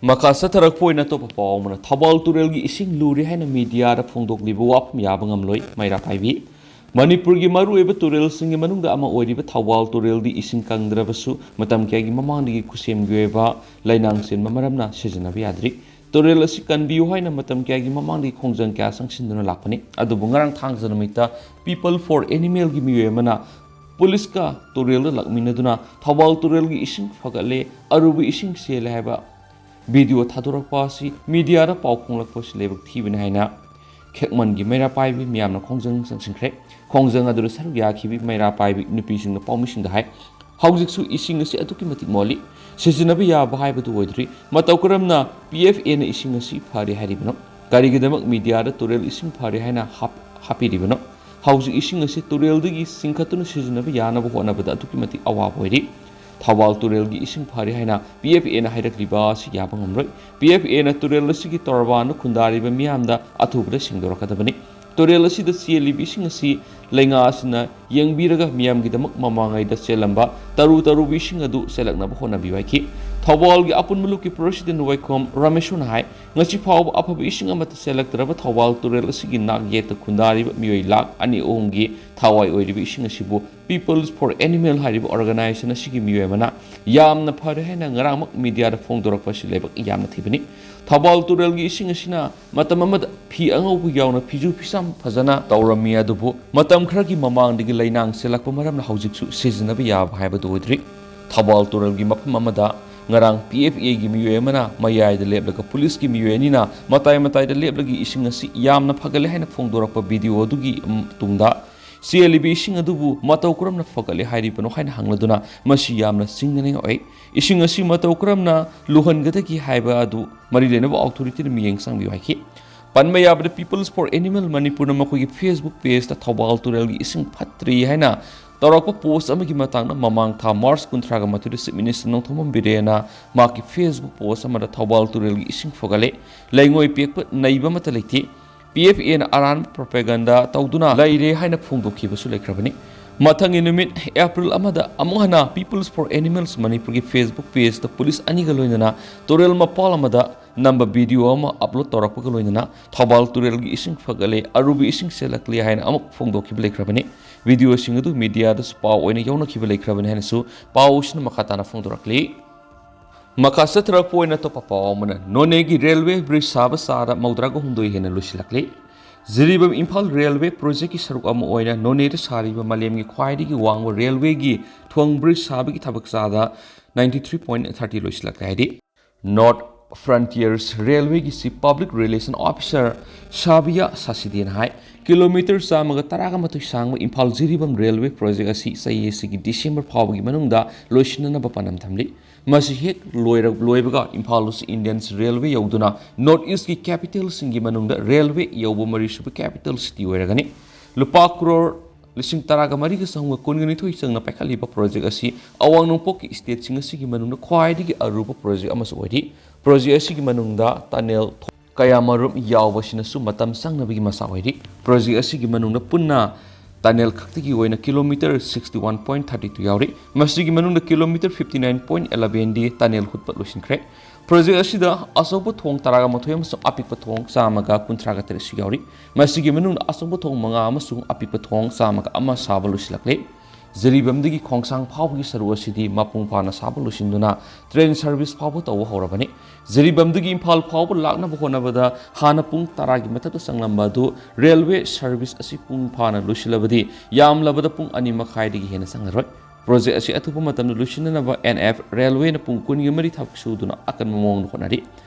ꯃꯈꯥ ꯆꯠꯊꯔꯛꯄ ꯑꯣꯏꯅ ꯑꯇꯣꯞꯄ ꯄꯥꯎ ꯑꯃꯅ, ꯊꯧꯕꯥꯜ ꯇꯨꯔꯦꯜꯒꯤ ꯏꯁꯤꯡ ꯂꯨꯔꯦ ꯍꯥꯏꯅ ꯃꯤꯗꯤꯌꯥꯗ ꯐꯣꯡꯗꯣꯛꯂꯤꯕ ꯋꯥꯐꯝ ꯌꯥꯕ ꯉꯝꯂꯣꯏ, ꯃꯩꯔꯥ ꯄꯥꯏꯕꯤ꯫ ꯃꯅꯤꯄꯨꯔꯒꯤ ꯃꯔꯨꯑꯣꯏꯕ ꯇꯨꯔꯦꯜꯁꯤꯡꯒꯤ ꯃꯅꯨꯡꯗ ꯑꯃ ꯑꯣꯏꯔꯤꯕ ꯊꯧꯕꯥꯜ ꯇꯨꯔꯦꯜꯗꯤ ꯏꯁꯤꯡ ꯀꯪꯗ꯭ꯔꯕꯁꯨ ꯃꯇꯝ ꯀꯌꯥꯒꯤ ꯃꯃꯥꯡꯗꯒꯤ ꯈꯨꯠꯁꯦꯝꯒꯤ ꯑꯣꯏꯕ ꯂꯩꯅꯥꯡ ꯆꯦꯟꯕ ꯃꯔꯝꯅ ꯁꯤꯖꯤꯟꯅꯕ ꯌꯥꯗ꯭ꯔꯤ꯫ ꯇꯨꯔꯦꯜ ꯑꯁꯤ ꯀꯟꯕꯤꯌꯨ ꯍꯥꯏꯅ ꯃꯇꯝ ꯀꯌꯥꯒꯤ ꯃꯃꯥꯡꯗꯒꯤ ꯈꯣꯡꯖꯪ ꯀꯌꯥ ꯆꯪꯁꯤꯟꯗꯨꯅ ꯂꯥꯛꯄꯅꯤ꯫ ꯑꯗꯨꯕꯨ ꯉꯔꯥꯡ ꯊꯥꯡꯖ ꯅꯨꯃꯤꯠꯇ People for Animal ꯒꯤ ꯃꯤꯑꯣꯏ ꯑꯃꯅ ꯄꯨꯂꯤꯁꯀ ꯇꯨꯔꯦꯜꯗ ꯂꯥꯛꯃꯤꯟꯅꯗꯨꯅ ꯊꯧꯕꯥꯜ ꯇꯨꯔꯦꯜꯒꯤ ꯏꯁꯤꯡ ꯐꯒꯠꯂꯦ, ꯑꯔꯨꯕ ꯏꯁꯤꯡ ꯆꯦꯜꯂꯦ ꯍꯥꯏꯕ ꯚꯤꯗꯤꯑꯣ ꯊꯥꯗꯣꯔꯛꯄ ꯑꯁꯤ ꯃꯤꯗꯤꯌꯥꯗ ꯄꯥꯎ ꯐꯣꯡꯂꯛꯄ ꯑꯁꯤ ꯂꯥꯏꯕꯛ ꯊꯤꯕꯅꯤ ꯍꯥꯏꯅ ꯈꯦꯛꯃꯟꯒꯤ ꯃꯩꯔꯥ ꯄꯥꯏꯕꯤ ꯃꯤꯌꯥꯝꯅ ꯈꯣꯡꯖꯪ ꯆꯪꯁꯤꯟꯈ꯭ꯔꯦ꯫ ꯈꯣꯡꯖꯪ ꯑꯗꯨꯗ ꯁꯔꯨꯛ ꯌꯥꯈꯤꯕꯤ ꯃꯩꯔꯥ ꯄꯥꯏꯕꯤ ꯅꯨꯄꯤꯁꯤꯡꯅ ꯄꯥꯎꯃꯤꯁꯤꯡꯗ ꯍꯥꯏ, ꯍꯧꯖꯤꯛꯁꯨ ꯏꯁꯤꯡ ꯑꯁꯤ ꯑꯗꯨꯛꯀꯤ ꯃꯇꯤꯛ ꯃꯣꯠꯂꯤ, ꯁꯤꯖꯤꯟꯅꯕ ꯌꯥꯕ ꯍꯥꯏꯕꯗꯨ ꯑꯣꯏꯗ꯭ꯔꯤ꯫ ꯃꯇꯧ ꯀꯔꯝꯅ P F A ꯅ ꯏꯁꯤꯡ ꯑꯁꯤ ꯐꯔꯦ ꯍꯥꯏꯔꯤꯕꯅꯣ? ꯀꯔꯤꯒꯤꯗꯃꯛ ꯃꯤꯗꯤꯌꯥꯗ ꯇꯨꯔꯦꯜ ꯏꯁꯤꯡ ꯐꯔꯦ ꯍꯥꯏꯅ ꯍꯥꯞ-, ꯍꯥꯞꯄꯤꯔꯤꯕꯅꯣ? ꯍꯧꯖꯤꯛ ꯏꯁꯤꯡ ꯑꯁꯤ ꯇꯨꯔꯦꯜꯗꯒꯤ ꯆꯤꯡꯈꯠꯇꯨꯅ ꯁꯤꯖꯤꯟꯅꯕ ꯌꯥꯅꯕ ꯍꯣꯠꯅꯕꯗ ꯑꯗꯨꯛꯀꯤ ꯃꯇꯤꯛ ꯑꯋꯥꯕ ꯑꯣꯏꯔꯤ꯫ ꯊꯧꯕꯥꯜ ꯇꯨꯔꯦꯜꯒꯤ ꯏꯁꯤꯡ ꯐꯔꯦ ꯍꯥꯏꯅ P F A ꯅ ꯍꯥꯏꯔꯛꯂꯤꯕ ꯑꯁꯤ ꯌꯥꯕ ꯉꯝꯂꯣꯏ꯫ P F A ꯅ ꯇꯨꯔꯦꯜ ꯑꯁꯤꯒꯤ ꯇꯣꯔꯕꯥꯟꯗ ꯈꯨꯟꯗꯥꯔꯤꯕ ꯃꯤꯌꯥꯝꯗ ꯑꯊꯨꯕꯗ ꯁꯦꯡꯗꯣꯔꯛꯀꯗꯕꯅꯤ꯫ ꯇꯨꯔꯦꯜ ꯑꯁꯤꯗ ꯆꯦꯜꯂꯤꯕ ꯏꯁꯤꯡ ꯑꯁꯤ ꯂꯩꯉꯥꯛ ꯑꯁꯤꯅ ꯌꯦꯡꯕꯤꯔꯒ ꯃꯤꯌꯥꯝꯒꯤꯗꯃꯛ ꯃꯃꯥꯡꯉꯩꯗ ꯆꯦꯜꯂꯝꯕ ꯇꯔꯨ ꯇꯔꯨꯕ ꯏꯁꯤꯡ ꯑꯗꯨ ꯆꯦꯜꯂꯛꯅꯕ ꯍꯣꯠꯅꯕꯤꯌꯨ ꯍꯥꯏꯈꯤ꯫ ꯊꯧꯕꯥꯜꯒꯤ ꯑꯄꯨꯟꯕ ꯂꯨꯞꯀꯤ ꯄ꯭ꯔꯁꯤꯗꯦꯟ ꯋꯥꯏꯈꯣꯝ ꯔꯃꯦꯁꯣꯅ ꯍꯥꯏ, ꯉꯁꯤ ꯐꯥꯎꯕ ꯑꯐꯕ ꯏꯁꯤꯡ ꯑꯃꯠꯇ ꯆꯦꯜꯂꯛꯇ꯭ꯔꯕ ꯊꯧꯕꯥꯜ ꯇꯨꯔꯦꯜ ꯑꯁꯤꯒꯤ ꯅꯥꯛ ꯌꯦꯠꯇ ꯈꯨꯟꯗꯥꯔꯤꯕ ꯃꯤꯑꯣꯏ ꯂꯥꯈ ꯑꯅꯤ ꯑꯍꯨꯝꯒꯤ ꯊꯋꯥꯏ ꯑꯣꯏꯔꯤꯕ ꯏꯁꯤꯡ ꯑꯁꯤꯕꯨ Peoples for Animal ꯍꯥꯏꯔꯤꯕ organization ꯑꯁꯤꯒꯤ ꯃꯤꯑꯣꯏ ꯑꯃꯅ ꯌꯥꯝꯅ ꯐꯔꯦ ꯍꯥꯏꯅ ꯉꯔꯥꯡꯃꯛ ꯃꯤꯗꯤꯌꯥꯗ ꯐꯣꯡꯗꯣꯔꯛꯄ ꯑꯁꯤ ꯂꯥꯏꯕꯛ ꯌꯥꯝꯅ ꯊꯤꯕꯅꯤ꯫ ꯊꯧꯕꯥꯜ ꯇꯨꯔꯦꯜꯒꯤ ꯏꯁꯤꯡ ꯑꯁꯤꯅ ꯃꯇꯝ ꯑꯃꯗ ꯐꯤ ꯑꯉꯧꯕ ꯌꯥꯎꯅ ꯐꯤꯖꯨ ꯐꯤꯁꯥꯝ ꯐꯖꯅ ꯇꯧꯔꯝꯃꯤ, ꯑꯗꯨꯕꯨ ꯃꯇꯝ ꯈꯔꯒꯤ ꯃꯃꯥꯡꯗꯒꯤ ꯂꯩꯅꯥꯡ ꯆꯦꯜꯂꯛꯄ ꯃꯔꯝꯅ ꯍꯧꯖꯤꯛꯁꯨ ꯁꯤꯖꯤꯟꯅꯕ ꯌꯥꯕ ꯍꯥꯏꯕꯗꯨ ꯑꯣꯏꯗ꯭ꯔꯤ꯫ ꯊꯧꯕꯥꯜ ꯇꯨꯔꯦꯜꯒꯤ ꯃꯐꯝ ꯑꯃꯗ ꯉꯔꯥꯡ P F A ꯒꯤ ꯃꯤꯑꯣꯏ ꯑꯃꯅ ꯃꯌꯥꯏꯗ ꯂꯦꯞꯂꯒ ꯄꯨꯂꯤꯁꯀꯤ ꯃꯤꯑꯣꯏ ꯑꯅꯤꯅ ꯃꯇꯥꯏ ꯃꯇꯥꯏꯗ ꯂꯦꯞꯂꯒ ꯏꯁꯤꯡ ꯑꯁꯤ ꯌꯥꯝꯅ ꯐꯒꯠꯂꯦ ꯍꯥꯏꯅ ꯐꯣꯡꯗꯣꯔꯛꯄ ꯚꯤꯗꯤꯑꯣ ꯑꯗꯨꯒꯤ ꯇꯨꯡꯗ ꯆꯦꯜꯂꯤꯕ ꯏꯁꯤꯡ ꯑꯗꯨꯕꯨ ꯃꯇꯧ ꯀꯔꯝꯅ ꯐꯒꯠꯂꯦ ꯍꯥꯏꯔꯤꯕꯅꯣ ꯍꯥꯏꯅ ꯍꯪꯂꯗꯨꯅ ꯃꯁꯤ ꯌꯥꯝꯅ ꯆꯤꯡꯅꯅꯤꯡꯉꯥꯏ ꯑꯣꯏ꯫ ꯏꯁꯤꯡ ꯑꯁꯤ ꯃꯇꯧ ꯀꯔꯝꯅ ꯂꯨꯍꯟꯒꯗꯒꯦ ꯍꯥꯏꯕ ꯑꯗꯨ ꯃꯔꯤ ꯂꯩꯅꯕ ꯑꯣꯊꯣꯔꯤꯇꯤꯗ ꯃꯤꯠꯌꯦꯡ ꯆꯪꯕꯤꯌꯨ ꯍꯥꯏꯈꯤ꯫ ꯄꯟꯕ ꯌꯥꯕꯗ Peoples for Animal ꯃꯅꯤꯄꯨꯔꯅ ꯃꯈꯣꯏꯒꯤ Facebook pageꯇ ꯊꯧꯕꯥꯜ ꯇꯨꯔꯦꯜꯒꯤ ꯏꯁꯤꯡ ꯐꯠꯇ꯭ꯔꯤ ꯍꯥꯏꯅ ꯇꯧꯔꯛꯄ ꯄꯣꯁ ꯑꯃꯒꯤ ꯃꯇꯥꯡꯗ ꯃꯃꯥꯡ ꯊꯥ ꯃꯥꯔꯆ ꯀꯨꯟꯊ꯭ꯔꯥꯒ ꯃꯥꯊꯣꯏꯗ Chief Minister ꯅꯣꯡꯊꯣꯝꯕꯝ ꯕꯤꯔꯦꯟꯅ ꯃꯍꯥꯛꯀꯤ Facebook ꯄꯣꯁ ꯑꯃꯗ ꯊꯧꯕꯥꯜ ꯇꯨꯔꯦꯜꯒꯤ ꯏꯁꯤꯡ ꯐꯒꯠꯂꯦ, ꯂꯩꯉꯣꯏ ꯄꯦꯛꯄ ꯅꯩꯕ ꯑꯃꯠꯇ ꯂꯩꯇꯦ, P F A ꯅ ꯑꯔꯥꯟꯕ propaganda ꯇꯧꯗꯨꯅ ꯂꯩꯔꯦ ꯍꯥꯏꯅ ꯐꯣꯡꯗꯣꯛꯈꯤꯕꯁꯨ ꯂꯩꯈ꯭ꯔꯕꯅꯤ꯫ ꯃꯊꯪꯒꯤ ꯅꯨꯃꯤꯠ April ꯑꯃꯗ ꯑꯃꯨꯛ ꯍꯟꯅ Peoples for Animals ꯃꯅꯤꯄꯨꯔꯒꯤ Facebook pageꯇ ꯄꯨꯂꯤꯁ ꯑꯅꯤꯒ ꯂꯣꯏꯅꯅ ꯇꯨꯔꯦꯜ ꯃꯄꯥꯜ ꯑꯃꯗ ꯅꯝꯕ ꯚꯤꯗꯤꯑꯣ ꯑꯃ upload ꯇꯧꯔꯛꯄꯒ ꯂꯣꯏꯅꯅ ꯊꯧꯕꯥꯜ ꯇꯨꯔꯦꯜꯒꯤ ꯏꯁꯤꯡ ꯐꯒꯠꯂꯦ, ꯑꯔꯨꯕ ꯏꯁꯤꯡ ꯆꯦꯜꯂꯛꯂꯦ ꯍꯥꯏꯅ ꯑꯃꯨꯛ ꯐꯣꯡꯗꯣꯛꯈꯤꯕ ꯂꯩꯈ꯭ꯔꯕꯅꯤ꯫ ꯚꯤꯗꯤꯑꯣꯁꯤꯡ ꯑꯗꯨ ꯃꯤꯗꯤꯌꯥꯗꯁꯨ ꯄꯥꯎ ꯑꯣꯏꯅ ꯌꯥꯎꯅꯈꯤꯕ ꯂꯩꯈ꯭ꯔꯕꯅꯤ ꯍꯥꯏꯅꯁꯨ ꯄꯥꯎꯁꯤꯅ ꯃꯈꯥ ꯇꯥꯅ ꯐꯣꯡꯗꯣꯔꯛꯂꯤ꯫ ꯃꯈꯥ ꯆꯠꯊꯔꯛꯄ ꯑꯣꯏꯅ ꯑꯇꯣꯞꯄ ꯄꯥꯎ ꯑꯃꯅ, ꯅꯣꯅꯦꯒꯤ ꯔꯦꯜꯋꯦ ꯕ꯭ꯔꯤꯖ ꯁꯥꯕ ꯆꯥꯗ ꯃꯧꯗ꯭ꯔꯥꯒ ꯍꯨꯝꯗꯣꯏ ꯍꯦꯟꯅ ꯂꯣꯏꯁꯤꯜꯂꯛꯂꯤ꯫ ꯖꯤꯔꯤꯕꯥꯝ ꯏꯝꯐꯥꯜ ꯔꯦꯜꯋꯦ ꯄ꯭ꯔꯣꯖꯦꯛꯀꯤ ꯁꯔꯨꯛ ꯑꯃ ꯑꯣꯏꯅ ꯅꯣꯅꯦꯗ ꯁꯥꯔꯤꯕ ꯃꯥꯂꯦꯝꯒꯤ ꯈ꯭ꯋꯥꯏꯗꯒꯤ ꯋꯥꯡꯕ ꯔꯦꯜꯋꯦꯒꯤ ꯊꯣꯡ ꯕ꯭ꯔꯤꯖ ꯁꯥꯕꯒꯤ ꯊꯕꯛ ꯆꯥꯗ ninety three point thirty ꯂꯣꯏꯁꯤꯜꯂꯛꯂꯦ ꯍꯥꯏꯗꯤ North Frontiers ꯔꯦꯜꯋꯦꯒꯤ Chief Public Relation Officer Sabiya ꯁꯥꯁꯤꯗꯤꯅ ꯍꯥꯏ꯫ ꯀꯤꯂꯣꯃꯤꯇꯔ ꯆꯥꯝꯃꯒ ꯇꯔꯥꯒ ꯃꯥꯊꯣꯏ ꯁꯥꯡꯕ ꯏꯝꯐꯥꯜ ꯖꯤꯔꯤꯕꯥꯝ ꯔꯦꯜꯋꯦ ꯄ꯭ꯔꯣꯖꯦꯛ ꯑꯁꯤ ꯆꯍꯤ ꯑꯁꯤꯒꯤ ꯗꯤꯁꯦꯝꯕꯔ ꯐꯥꯎꯕꯒꯤ ꯃꯅꯨꯡꯗ ꯂꯣꯏꯁꯤꯟꯅꯅꯕ ꯄꯥꯟꯗꯝ ꯊꯝꯂꯤ꯫ ꯃꯁꯤ ꯍꯦꯛ ꯂꯣꯏꯔ-, ꯂꯣꯏꯕꯒ ꯏꯝꯐꯥꯜ ꯑꯁꯤ Indian Railway ꯌꯧꯗꯨꯅ North East ꯀꯤ capital ꯁꯤꯡꯒꯤ ꯃꯅꯨꯡꯗ ꯔꯦꯜꯋꯦ ꯌꯧꯕ ꯃꯔꯤꯁꯨꯕ capital city ꯑꯣꯏꯔꯒꯅꯤ꯫ ꯂꯨꯄꯥ ꯀ꯭ꯔꯣꯔ ꯂꯤꯁꯤꯡ ꯇꯔꯥꯒ ꯃꯔꯤꯒ ꯆꯍꯨꯝꯒ ꯀꯨꯟꯒ ꯅꯤꯊꯣꯏ ꯆꯪꯅ ꯄꯥꯏꯈꯠꯂꯤꯕ ꯄ꯭ꯔꯣꯖꯦꯛ ꯑꯁꯤ ꯑꯋꯥꯡ ꯅꯣꯡꯄꯣꯛꯀꯤ state ꯁꯤꯡ ꯑꯁꯤꯒꯤ ꯃꯅꯨꯡꯗ ꯈ꯭ꯋꯥꯏꯗꯒꯤ ꯑꯔꯨꯕ ꯄ꯭ꯔꯣꯖꯦꯛ ꯑꯃꯁꯨ ꯑꯣꯏꯔꯤ꯫ ꯄ꯭ꯔꯣꯖꯦꯛ ꯑꯁꯤꯒꯤ ꯃꯅꯨꯡꯗ tunnel ꯀꯌꯥꯃꯔꯨꯝ ꯌꯥꯎꯕꯁꯤꯅꯁꯨ ꯃꯇꯝ ꯆꯪꯅꯕꯒꯤ ꯃꯆꯥꯛ ꯑꯣꯏꯔꯤ꯫ ꯄ꯭ꯔꯣꯖꯦꯛ ꯑꯁꯤꯒꯤ ꯃꯅꯨꯡꯗ ꯄꯨꯟꯅ ꯇꯅꯦꯜ ꯈꯛꯇꯒꯤ ꯑꯣꯏꯅ kilometre sixty one point thirty two ꯌꯥꯎꯔꯤ꯫ ꯃꯁꯤꯒꯤ ꯃꯅꯨꯡꯗ kilometre fifty nine point eleven tunnel ꯍꯨꯠꯄ ꯂꯣꯏꯁꯤꯟꯈ꯭ꯔꯦ꯫ ꯄ꯭ꯔꯣꯖꯦꯛ ꯑꯁꯤꯗ ꯑꯆꯧꯕ ꯊꯣꯡ ꯇꯔꯥꯒ ꯃꯥꯊꯣꯏ ꯑꯃꯁꯨꯡ ꯑꯄꯤꯛꯄ ꯊꯣꯡ ꯆꯥꯝꯃꯒ ꯀꯨꯟꯊ꯭ꯔꯥꯒ ꯇꯔꯦꯠꯁꯨ ꯌꯥꯎꯔꯤ꯫ ꯃꯁꯤꯒꯤ ꯃꯅꯨꯡꯗ ꯑꯆꯧꯕ ꯊꯣꯡ ꯃꯉꯥ ꯑꯃꯁꯨꯡ ꯑꯄꯤꯛꯄ ꯊꯣꯡ ꯆꯥꯝꯃꯒ ꯑꯃ ꯁꯥꯕ ꯂꯣꯏꯁꯤꯜꯂꯛꯂꯦ꯫ ꯖꯤꯔꯤꯕꯥꯝꯗꯒꯤ ꯈꯣꯡꯁꯥꯡ ꯐꯥꯎꯕꯒꯤ ꯁꯔꯨꯛ ꯑꯁꯤꯗꯤ ꯃꯄꯨꯡ ꯐꯥꯅ ꯁꯥꯕ ꯂꯣꯏꯁꯤꯟꯗꯨꯅ ꯇ꯭ꯔꯦꯟ ꯁꯔꯚꯤꯁ ꯐꯥꯎꯕ ꯇꯧꯕ ꯍꯧꯔꯕꯅꯤ꯫ ꯖꯤꯔꯤꯕꯥꯝꯗꯒꯤ ꯏꯝꯐꯥꯜ ꯐꯥꯎꯕ ꯂꯥꯛꯅꯕ ꯍꯣꯠꯅꯕꯗ ꯍꯥꯟꯅ ꯄꯨꯡ ꯇꯔꯥꯒꯤ ꯃꯊꯛꯇ ꯆꯪꯂꯝꯕ ꯑꯗꯨ ꯔꯦꯜꯋꯦ ꯁꯔꯚꯤꯁ ꯑꯁꯤ ꯄꯨꯡ ꯐꯥꯅ ꯂꯣꯏꯁꯤꯜꯂꯕꯗꯤ ꯌꯥꯝꯂꯕꯗ ꯄꯨꯡ ꯑꯅꯤ ꯃꯈꯥꯏꯗꯒꯤ ꯍꯦꯟꯅ ꯆꯪꯂꯔꯣꯏ꯫ ꯄ꯭ꯔꯣꯖꯦꯛ ꯑꯁꯤ ꯑꯊꯨꯕ ꯃꯇꯝꯗ ꯂꯣꯏꯁꯤꯟꯅꯅꯕ ꯑꯦꯟ ꯑꯦꯐ ꯔꯦꯜꯋꯦꯅ ꯄꯨꯡ ꯀꯨꯟꯒ ꯃꯔꯤ ꯊꯕꯛ ꯁꯨꯗꯨꯅ ꯑꯀꯟꯕ ꯃꯑꯣꯡꯗ ꯍꯣꯠꯅꯔꯤ꯫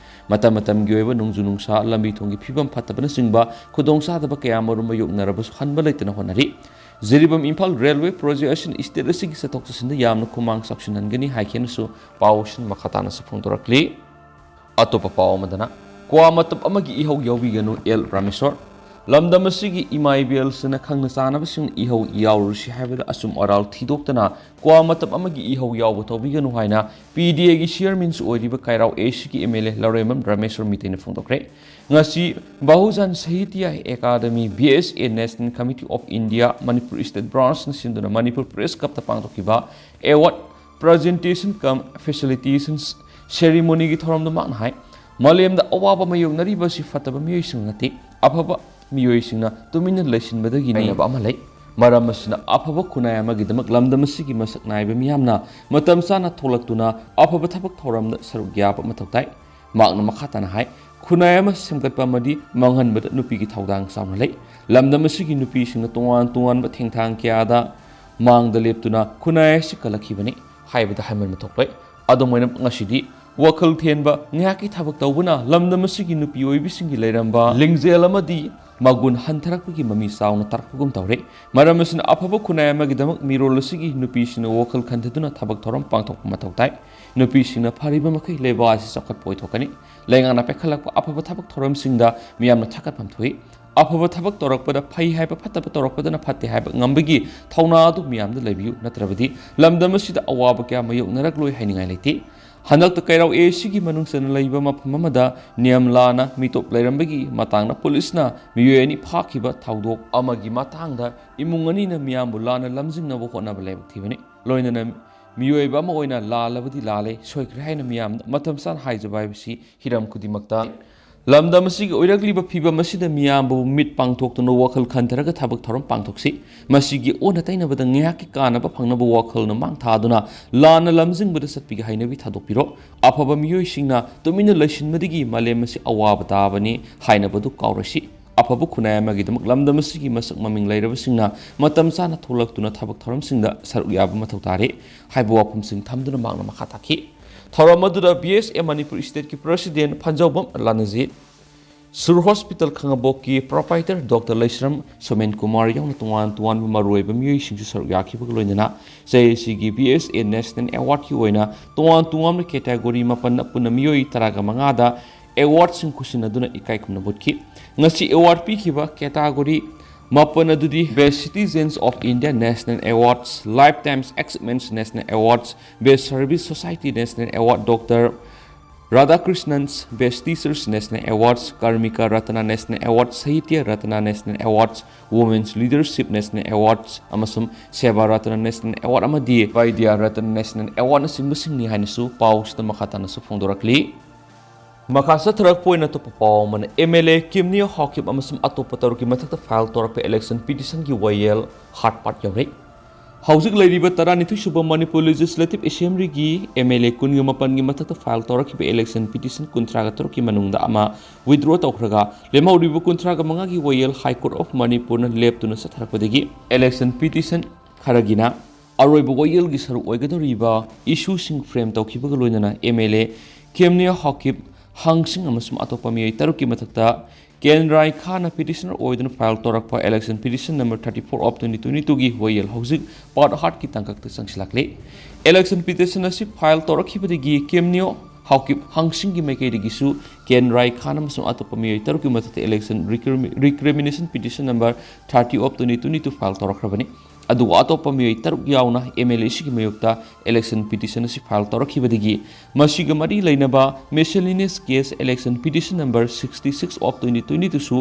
ꯃꯇꯝ ꯃꯇꯝꯒꯤ ꯑꯣꯏꯕ ꯅꯣꯡꯖꯨ ꯅꯨꯡꯁꯥ, ꯂꯝꯕꯤ ꯊꯣꯡꯒꯤ ꯐꯤꯕꯝ ꯐꯠꯇꯕꯅꯆꯤꯡꯕ ꯈꯨꯗꯣꯡꯆꯥꯗꯕ ꯀꯌꯥ ꯑꯃꯔꯣꯝ ꯃꯥꯌꯣꯛꯅꯔꯕꯁꯨ ꯍꯟꯕ ꯂꯩꯇꯅ ꯍꯣꯠꯅꯔꯤ꯫ ꯖꯤꯔꯤꯕꯥꯝ ꯏꯝꯐꯥꯜ ꯔꯦꯜꯋꯦ ꯄ꯭ꯔꯣꯖꯦꯛ ꯑꯁꯤꯅ ꯏꯁꯇꯦꯠ ꯑꯁꯤꯒꯤ ꯆꯠꯊꯣꯛ ꯆꯠꯁꯤꯟꯗ ꯌꯥꯝꯅ ꯈꯨꯃꯥꯡ ꯆꯥꯎꯁꯤꯟꯍꯟꯒꯅꯤ ꯍꯥꯏꯈꯤꯅꯁꯨ ꯄꯥꯎꯁꯤꯡ ꯃꯈꯥ ꯇꯥꯅꯁꯨ ꯐꯣꯡꯗꯣꯔꯛꯂꯤ꯫ ꯑꯇꯣꯞꯄ ꯄꯥꯎ ꯑꯃꯗꯅ, ꯀ꯭ꯋꯥ ꯃꯇꯞ ꯑꯃꯒꯤ ꯏꯍꯧ ꯌꯥꯎꯕꯤꯒꯅꯨ, ꯑꯦꯜ ꯔꯥꯃꯦꯁꯣꯔ꯫ ꯂꯝꯗꯝ ꯑꯁꯤꯒꯤ ꯏꯃꯥ ꯏꯕꯦꯜꯁꯤꯡꯅ ꯈꯪꯅ ꯆꯥꯅꯕꯁꯤꯡ ꯏꯍꯧ ꯌꯥꯎꯔꯨꯁꯤ ꯍꯥꯏꯕꯗ ꯑꯆꯨꯝ ꯑꯔꯥꯜ ꯊꯤꯗꯣꯛꯇꯅ ꯀ꯭ꯋꯥ ꯃꯇꯞ ꯑꯃꯒꯤ ꯏꯍꯧ ꯌꯥꯎꯕ ꯇꯧꯕꯤꯒꯅꯨ ꯍꯥꯏꯅ ꯄꯤ ꯗꯤ ꯑꯦꯒꯤ ꯆꯤꯌꯔꯃꯦꯟꯁꯨ ꯑꯣꯏꯔꯤꯕ ꯀꯩꯔꯥꯎ ꯑꯦ ꯁꯤꯒꯤ ꯑꯦꯝ ꯑꯦꯜ ꯑꯦ ꯂꯧꯔꯦꯝꯕꯝ ꯔꯥꯃꯦꯁꯣꯔ ꯃꯤꯇꯩꯅ ꯐꯣꯡꯗꯣꯛꯈ꯭ꯔꯦ꯫ ꯉꯁꯤ Bahujan Sahitya academy, B S A, National Committee of India, Manipur State Branchꯅ ꯁꯤꯟꯗꯨꯅ ꯃꯅꯤꯄꯨꯔ ꯄ꯭ꯔꯦꯁ ꯀ꯭ꯂꯕꯇ ꯄꯥꯡꯊꯣꯛꯈꯤꯕ ꯑꯦꯋꯥꯔꯗ ꯄ꯭ꯔꯖꯦꯟꯇꯦꯁꯟ ꯀꯝ ꯐꯦꯁꯤꯂꯤꯇꯦꯁꯟ ꯁꯦꯔꯤꯃꯣꯅꯤꯒꯤ ꯊꯧꯔꯝꯗ ꯃꯍꯥꯛꯅ ꯍꯥꯏ, ꯃꯥꯂꯦꯝꯗ ꯑꯋꯥꯕ ꯃꯥꯌꯣꯛꯅꯔꯤꯕ ꯑꯁꯤ ꯐꯠꯇꯕ ꯃꯤꯑꯣꯏꯁꯤꯡ ꯅꯠꯇꯦ, ꯑꯐꯕ ꯃꯤꯑꯣꯏꯁꯤꯡꯅ ꯇꯨꯃꯤꯟꯅ ꯂꯩꯁꯤꯟꯕꯗꯒꯤꯅꯤ ꯍꯥꯏꯅꯕ ꯑꯃ ꯂꯩ꯫ ꯃꯔꯝ ꯑꯁꯤꯅ, ꯑꯐꯕ ꯈꯨꯟꯅꯥꯏ ꯑꯃꯒꯤꯗꯃꯛ ꯂꯝꯗꯝ ꯑꯁꯤꯒꯤ ꯃꯁꯛ ꯅꯥꯏꯕ ꯃꯤꯌꯥꯝꯅ ꯃꯇꯝ ꯆꯥꯅ ꯊꯣꯛꯂꯛꯇꯨꯅ ꯑꯐꯕ ꯊꯕꯛ ꯊꯧꯔꯝꯗ ꯁꯔꯨꯛ ꯌꯥꯕ ꯃꯊꯧ ꯇꯥꯏ꯫ ꯃꯍꯥꯛꯅ ꯃꯈꯥ ꯇꯥꯅ ꯍꯥꯏ, ꯈꯨꯟꯅꯥꯏ ꯑꯃ ꯁꯦꯝꯒꯠꯄ ꯑꯃꯗꯤ ꯃꯥꯡꯍꯟꯕꯗ ꯅꯨꯄꯤꯒꯤ ꯊꯧꯗꯥꯡ ꯆꯥꯎꯅ ꯂꯩ꯫ ꯂꯝꯗꯝ ꯑꯁꯤꯒꯤ ꯅꯨꯄꯤꯁꯤꯡꯅ ꯇꯣꯉꯥꯟ ꯇꯣꯉꯥꯟꯕ ꯊꯦꯡꯊꯥꯡ ꯀꯌꯥꯗ ꯃꯥꯡꯗ ꯂꯦꯞꯇꯨꯅ ꯈꯨꯟꯅꯥꯏ ꯑꯁꯤ ꯀꯜꯂꯛꯈꯤꯕꯅꯤ ꯍꯥꯏꯕꯗ ꯍꯥꯏꯃꯟꯕ ꯊꯣꯛꯂꯣꯏ꯫ ꯑꯗꯨꯝ ꯑꯣꯏꯅꯃꯛ, ꯉꯁꯤꯗꯤ ꯋꯥꯈꯜ ꯊꯦꯟꯕ ꯉꯥꯏꯍꯥꯛꯀꯤ ꯊꯕꯛ ꯇꯧꯕꯅ ꯂꯝꯗꯝ ꯑꯁꯤꯒꯤ ꯅꯨꯄꯤ ꯑꯣꯏꯕꯤꯁꯤꯡꯒꯤ ꯂꯩꯔꯝꯕ ꯂꯤꯡꯖꯦꯜ ꯑꯃꯗꯤ ꯃꯒꯨꯟ ꯍꯟꯊꯔꯛꯄꯒꯤ ꯃꯃꯤ ꯆꯥꯎꯅ ꯇꯥꯔꯛꯄꯒꯨꯝ ꯇꯧꯔꯦ꯫ ꯃꯔꯝ ꯑꯁꯤꯅ, ꯑꯐꯕ ꯈꯨꯟꯅꯥꯏ ꯑꯃꯒꯤꯗꯃꯛ ꯃꯤꯔꯣꯜ ꯑꯁꯤꯒꯤ ꯅꯨꯄꯤꯁꯤꯡꯅ ꯋꯥꯈꯜ ꯈꯟꯊꯗꯨꯅ ꯊꯕꯛ ꯊꯧꯔꯝ ꯄꯥꯡꯊꯣꯛꯄ ꯃꯊꯧ ꯇꯥꯏ꯫ ꯅꯨꯄꯤꯁꯤꯡꯅ ꯐꯔꯤꯕ ꯃꯈꯩ ꯂꯩꯕꯥꯛ ꯑꯁꯤ ꯆꯥꯎꯈꯠꯄ ꯑꯣꯏꯊꯣꯛꯀꯅꯤ꯫ ꯂꯩꯉꯥꯛꯅ ꯄꯥꯏꯈꯠꯂꯛꯄ ꯑꯐꯕ ꯊꯕꯛ ꯊꯧꯔꯝꯁꯤꯡꯗ ꯃꯤꯌꯥꯝꯅ ꯊꯥꯒꯠꯐꯝ ꯊꯣꯛꯏ꯫ ꯑꯐꯕ ꯊꯕꯛ ꯇꯧꯔꯛꯄꯗ ꯐꯩ ꯍꯥꯏꯕ, ꯐꯠꯇꯕ ꯇꯧꯔꯛꯄꯗꯅ ꯐꯠꯇꯦ ꯍꯥꯏꯕ ꯉꯝꯕꯒꯤ ꯊꯧꯅꯥ ꯑꯗꯨ ꯃꯤꯌꯥꯝꯗ ꯂꯩꯕꯤꯌꯨ꯫ ꯅꯠꯇ꯭ꯔꯕꯗꯤ ꯂꯝꯗꯝ ꯑꯁꯤꯗ ꯑꯋꯥꯕ ꯀꯌꯥ ꯃꯥꯌꯣꯛꯅꯔꯛꯂꯣꯏ ꯍꯥꯏꯅꯤꯡꯉꯥꯏ ꯂꯩꯇꯦ꯫ ꯍꯟꯗꯛꯇ ꯀꯩꯔꯥꯎ ꯑꯦ ꯁꯤꯒꯤ ꯃꯅꯨꯡ ꯆꯟꯅ ꯂꯩꯕ ꯃꯐꯝ ꯑꯃꯗ ꯅꯤꯌꯝ ꯂꯥꯟꯅ ꯃꯤꯇꯣꯞ ꯂꯩꯔꯝꯕꯒꯤ ꯃꯇꯥꯡꯗ ꯄꯨꯂꯤꯁꯅ ꯃꯤꯑꯣꯏ ꯑꯅꯤ ꯐꯥꯈꯤꯕ ꯊꯧꯗꯣꯛ ꯑꯃꯒꯤ ꯃꯇꯥꯡꯗ ꯏꯃꯨꯡ ꯑꯅꯤꯅ ꯃꯤꯌꯥꯝꯕꯨ ꯂꯥꯟꯅ ꯂꯝꯖꯤꯡꯅꯕ ꯍꯣꯠꯅꯕ ꯂꯥꯏꯕꯛ ꯊꯤꯕꯅꯤ꯫ ꯂꯣꯏꯅꯅ ꯃꯤꯑꯣꯏꯕ ꯑꯃ ꯑꯣꯏꯅ ꯂꯥꯜꯂꯕꯗꯤ ꯂꯥꯜꯂꯦ, ꯁꯣꯏꯈ꯭ꯔꯦ ꯍꯥꯏꯅ ꯃꯤꯌꯥꯝꯗ ꯃꯇꯝ ꯆꯥꯅ ꯍꯥꯏꯖꯕ ꯍꯥꯏꯕꯁꯤ ꯍꯤꯔꯝ ꯈꯨꯗꯤꯡꯃꯛꯇ꯫ ꯂꯝꯗꯝ ꯑꯁꯤꯒꯤ ꯑꯣꯏꯔꯛꯂꯤꯕ ꯐꯤꯕꯝ ꯑꯁꯤꯗ ꯃꯤꯌꯥꯝꯕꯨ ꯃꯤꯠ ꯄꯥꯡꯊꯣꯛꯇꯨꯅ ꯋꯥꯈꯜ ꯈꯟꯊꯔꯒ ꯊꯕꯛ ꯊꯧꯔꯝ ꯄꯥꯡꯊꯣꯛꯁꯤ꯫ ꯃꯁꯤꯒꯤ ꯑꯣꯟꯅ ꯇꯩꯅꯕꯗ ꯉꯥꯏꯍꯥꯛꯀꯤ ꯀꯥꯟꯅꯕ ꯐꯪꯅꯕ ꯋꯥꯈꯜꯅ ꯃꯥꯡ ꯊꯥꯗꯨꯅ ꯂꯥꯟꯅ ꯂꯝꯖꯤꯡꯕꯗ ꯆꯠꯄꯒꯤ ꯍꯩꯅꯕꯤ ꯊꯥꯗꯣꯛꯄꯤꯔꯣ꯫ ꯑꯐꯕ ꯃꯤꯑꯣꯏꯁꯤꯡꯅ ꯇꯨꯃꯤꯟꯅ ꯂꯩꯁꯤꯟꯕꯗꯒꯤ ꯃꯥꯂꯦꯝ ꯑꯁꯤ ꯑꯋꯥꯕ ꯇꯥꯕꯅꯤ ꯍꯥꯏꯅꯕꯗꯨ ꯀꯥꯎꯔꯁꯤ꯫ ꯑꯐꯕ ꯈꯨꯟꯅꯥꯏ ꯑꯃꯒꯤꯗꯃꯛ ꯂꯝꯗꯝ ꯑꯁꯤꯒꯤ ꯃꯁꯛ ꯃꯃꯤꯡ ꯂꯩꯔꯕꯁꯤꯡꯅ ꯃꯇꯝ ꯆꯥꯅ ꯊꯣꯛꯂꯛꯇꯨꯅ ꯊꯕꯛ ꯊꯧꯔꯝꯁꯤꯡꯗ ꯁꯔꯨꯛ ꯌꯥꯕ ꯃꯊꯧ ꯇꯥꯔꯤ ꯍꯥꯏꯕ ꯋꯥꯐꯝꯁꯤꯡ ꯊꯝꯗꯨꯅ ꯃꯍꯥꯛꯅ ꯃꯈꯥ ꯇꯥꯈꯤ꯫ ꯊꯧꯔꯝ ꯑꯗꯨꯗ ꯕꯤ ꯑꯦꯁ ꯑꯦ ꯃꯅꯤꯄꯨꯔ ꯁ꯭ꯇꯦꯠꯀꯤ ꯄ꯭ꯔꯁꯤꯗꯦꯟ ꯐꯟꯖꯧꯕꯝ ꯂꯥꯅꯖꯤꯠ, ꯁꯨꯔ hospital ꯈꯥꯉꯕꯣꯛꯀꯤ proprietor doctor ꯂꯩꯁ꯭ꯔꯝ showman Kumar ꯌꯥꯎꯅ ꯇꯣꯉꯥꯟ ꯇꯣꯉꯥꯟꯕ ꯃꯔꯨꯑꯣꯏꯕ ꯃꯤꯑꯣꯏꯁꯤꯡꯁꯨ ꯁꯔꯨꯛ ꯌꯥꯈꯤꯕꯒ ꯂꯣꯏꯅꯅ ꯖꯦ ꯑꯦ ꯁꯤꯒꯤ ꯕꯤ ꯑꯦꯁ ꯑꯦ ꯅꯦꯁꯅꯦꯜ ꯑꯦꯋꯥꯔꯗꯀꯤ ꯑꯣꯏꯅ ꯇꯣꯉꯥꯟ ꯇꯣꯉꯥꯟꯕ ꯀꯦꯇꯥꯒꯣꯔꯤ ꯃꯥꯄꯟꯗ ꯄꯨꯟꯅ ꯃꯤꯑꯣꯏ ꯇꯔꯥꯒ ꯃꯉꯥꯗ ꯑꯦꯋꯥꯔꯗꯁꯤꯡ ꯈꯨꯠꯁꯤꯟꯅꯗꯨꯅ ꯏꯀꯥꯏ ꯈꯨꯝꯅꯕ ꯎꯠꯈꯤ꯫ ꯉꯁꯤ ꯑꯦꯋꯥꯔꯗ ꯄꯤꯈꯤꯕ ꯀꯦꯇꯥꯒꯣꯔꯤ ꯃꯥꯄꯟ ꯑꯗꯨꯗꯤ Best Citizens of India National Awards, Lifetime Achievements National Awards, Best Service Society National Award, doctor Radhakrishnan's Best Teachers National Awards, Karmika Ratna National Award, Sahitya Ratna National Awards, Women's Leadership National Awards ꯑꯃꯁꯨꯡ ꯁꯦꯕꯥ ꯔꯇꯅꯥ National Award ꯑꯃꯗꯤ ꯕꯥꯏꯗ꯭ꯌꯥ ꯔꯇꯅꯥ National Awardꯅꯆꯤꯡꯕꯁꯤꯡꯅꯤ ꯍꯥꯏꯅꯁꯨ ꯄꯥꯎꯁꯤꯗ ꯃꯈꯥ ꯇꯥꯅꯁꯨ ꯐꯣꯡꯗꯣꯔꯛꯂꯤ꯫ ꯃꯈꯥ ꯆꯠꯊꯔꯛꯄ ꯑꯣꯏꯅ ꯑꯇꯣꯞꯄ ꯄꯥꯎ ꯑꯃꯅ, ꯑꯦꯝ ꯑꯦꯜ ꯑꯦ ꯀꯤꯝꯅꯤꯌꯣ ꯍꯥꯎꯀꯤꯞ ꯑꯃꯁꯨꯡ ꯑꯇꯣꯞꯄ ꯇꯔꯨꯛꯀꯤ ꯃꯊꯛꯇ ꯐꯥꯏꯜ ꯇꯧꯔꯛꯄ ꯏꯂꯦꯛꯁꯟ ꯄꯤꯇꯤꯁꯟꯒꯤ ꯋꯥꯌꯦꯜ ꯍꯥꯠ ꯄꯥꯠ ꯌꯧꯔꯦ꯫ ꯍꯧꯖꯤꯛ ꯂꯩꯔꯤꯕ ꯇꯔꯥꯅꯤꯊꯣꯏ ꯁꯨꯕ ꯃꯅꯤꯄꯨꯔ ꯂꯦꯖꯤꯁꯂꯦꯇꯤꯚ ꯑꯦꯁꯦꯝꯕ꯭ꯂꯤꯒꯤ ꯑꯦꯝ ꯑꯦꯜ ꯑꯦ ꯀꯨꯟꯒ ꯃꯥꯄꯟꯒꯤ ꯃꯊꯛꯇ ꯐꯥꯏꯜ ꯇꯧꯔꯛꯈꯤꯕ ꯏꯂꯦꯛꯁꯟ ꯄꯤꯇꯤꯁꯟ ꯀꯨꯟꯊ꯭ꯔꯥꯒ ꯇꯔꯨꯛꯀꯤ ꯃꯅꯨꯡꯗ ꯑꯃ ꯋꯤꯗ꯭ꯔꯣ ꯇꯧꯈ꯭ꯔꯒ ꯂꯦꯝꯍꯧꯔꯤꯕ ꯀꯨꯟꯊ꯭ꯔꯥꯒ ꯃꯉꯥꯒꯤ ꯋꯥꯌꯦꯜ ꯍꯥꯏ ꯀꯣꯔꯠ ꯑꯣꯐ ꯃꯅꯤꯄꯨꯔꯅ ꯂꯦꯞꯇꯨꯅ ꯆꯠꯊꯔꯛꯄꯗꯒꯤ ꯏꯂꯦꯛꯁꯟ ꯄꯤꯇꯤꯁꯟ ꯈꯔꯒꯤꯅ ꯑꯔꯣꯏꯕ ꯋꯥꯌꯦꯜꯒꯤ ꯁꯔꯨꯛ ꯑꯣꯏꯒꯗꯧꯔꯤꯕ ꯏꯁꯨꯁꯤꯡ ꯐ꯭ꯔꯦꯝ ꯇꯧꯈꯤꯕꯒ ꯂꯣꯏꯅꯅ ꯑꯦꯝ ꯑꯦꯜ ꯑꯦ ꯀꯦꯝꯅꯤꯌꯥ ꯍꯥꯎꯀꯤꯞ, ꯍꯪꯁꯤꯡ ꯑꯃꯁꯨꯡ ꯑꯇꯣꯞꯄ ꯃꯤꯑꯣꯏ ꯇꯔꯨꯛꯀꯤ ꯃꯊꯛꯇ ꯀꯦꯟ ꯔꯥꯏ ꯈꯥꯟꯅ ꯄꯤꯇꯤꯁꯅꯔ ꯑꯣꯏꯗꯨꯅ ꯐꯥꯏꯜ ꯇꯧꯔꯛꯄ election petition number thirty four of twenty twenty ꯇꯨꯒꯤ ꯋꯥꯌꯦꯜ ꯍꯧꯖꯤꯛ ꯄꯥꯔꯠ ꯍꯥꯠꯀꯤ ꯇꯥꯡꯀꯛꯇ ꯆꯪꯁꯤꯜꯂꯛꯂꯤ꯫ ꯏꯂꯦꯛꯁꯟ ꯄꯤꯇꯤꯁꯟ ꯑꯁꯤ ꯐꯥꯏꯜ ꯇꯧꯔꯛꯈꯤꯕꯗꯒꯤ ꯀꯦꯝꯅꯤꯌꯣ ꯍꯥꯎꯀꯤꯞ, ꯍꯪꯁꯤꯡꯒꯤ ꯃꯥꯏꯀꯩꯗꯒꯤꯁꯨ ꯀꯦꯟ ꯔꯥꯏ ꯈꯥꯟ ꯑꯃꯁꯨꯡ ꯑꯇꯣꯞꯄ ꯃꯤꯑꯣꯏ ꯇꯔꯨꯛꯀꯤ ꯃꯊꯛꯇ election recrimination petition number thirty of twenty twenty two file ꯇꯧꯔꯛꯈ꯭ꯔꯕꯅꯤ꯫ ꯑꯗꯨꯒ ꯑꯇꯣꯞꯄ ꯃꯤꯑꯣꯏ ꯇꯔꯨꯛ ꯌꯥꯎꯅ MLA ꯑꯁꯤꯒꯤ ꯃꯥꯌꯣꯛꯇ election petition ꯑꯁꯤ file ꯇꯧꯔꯛꯈꯤꯕꯗꯒꯤ ꯃꯁꯤꯒ ꯃꯔꯤ ꯂꯩꯅꯕ miscellaneous case election petition number sixty six of twenty twenty two ꯁꯨ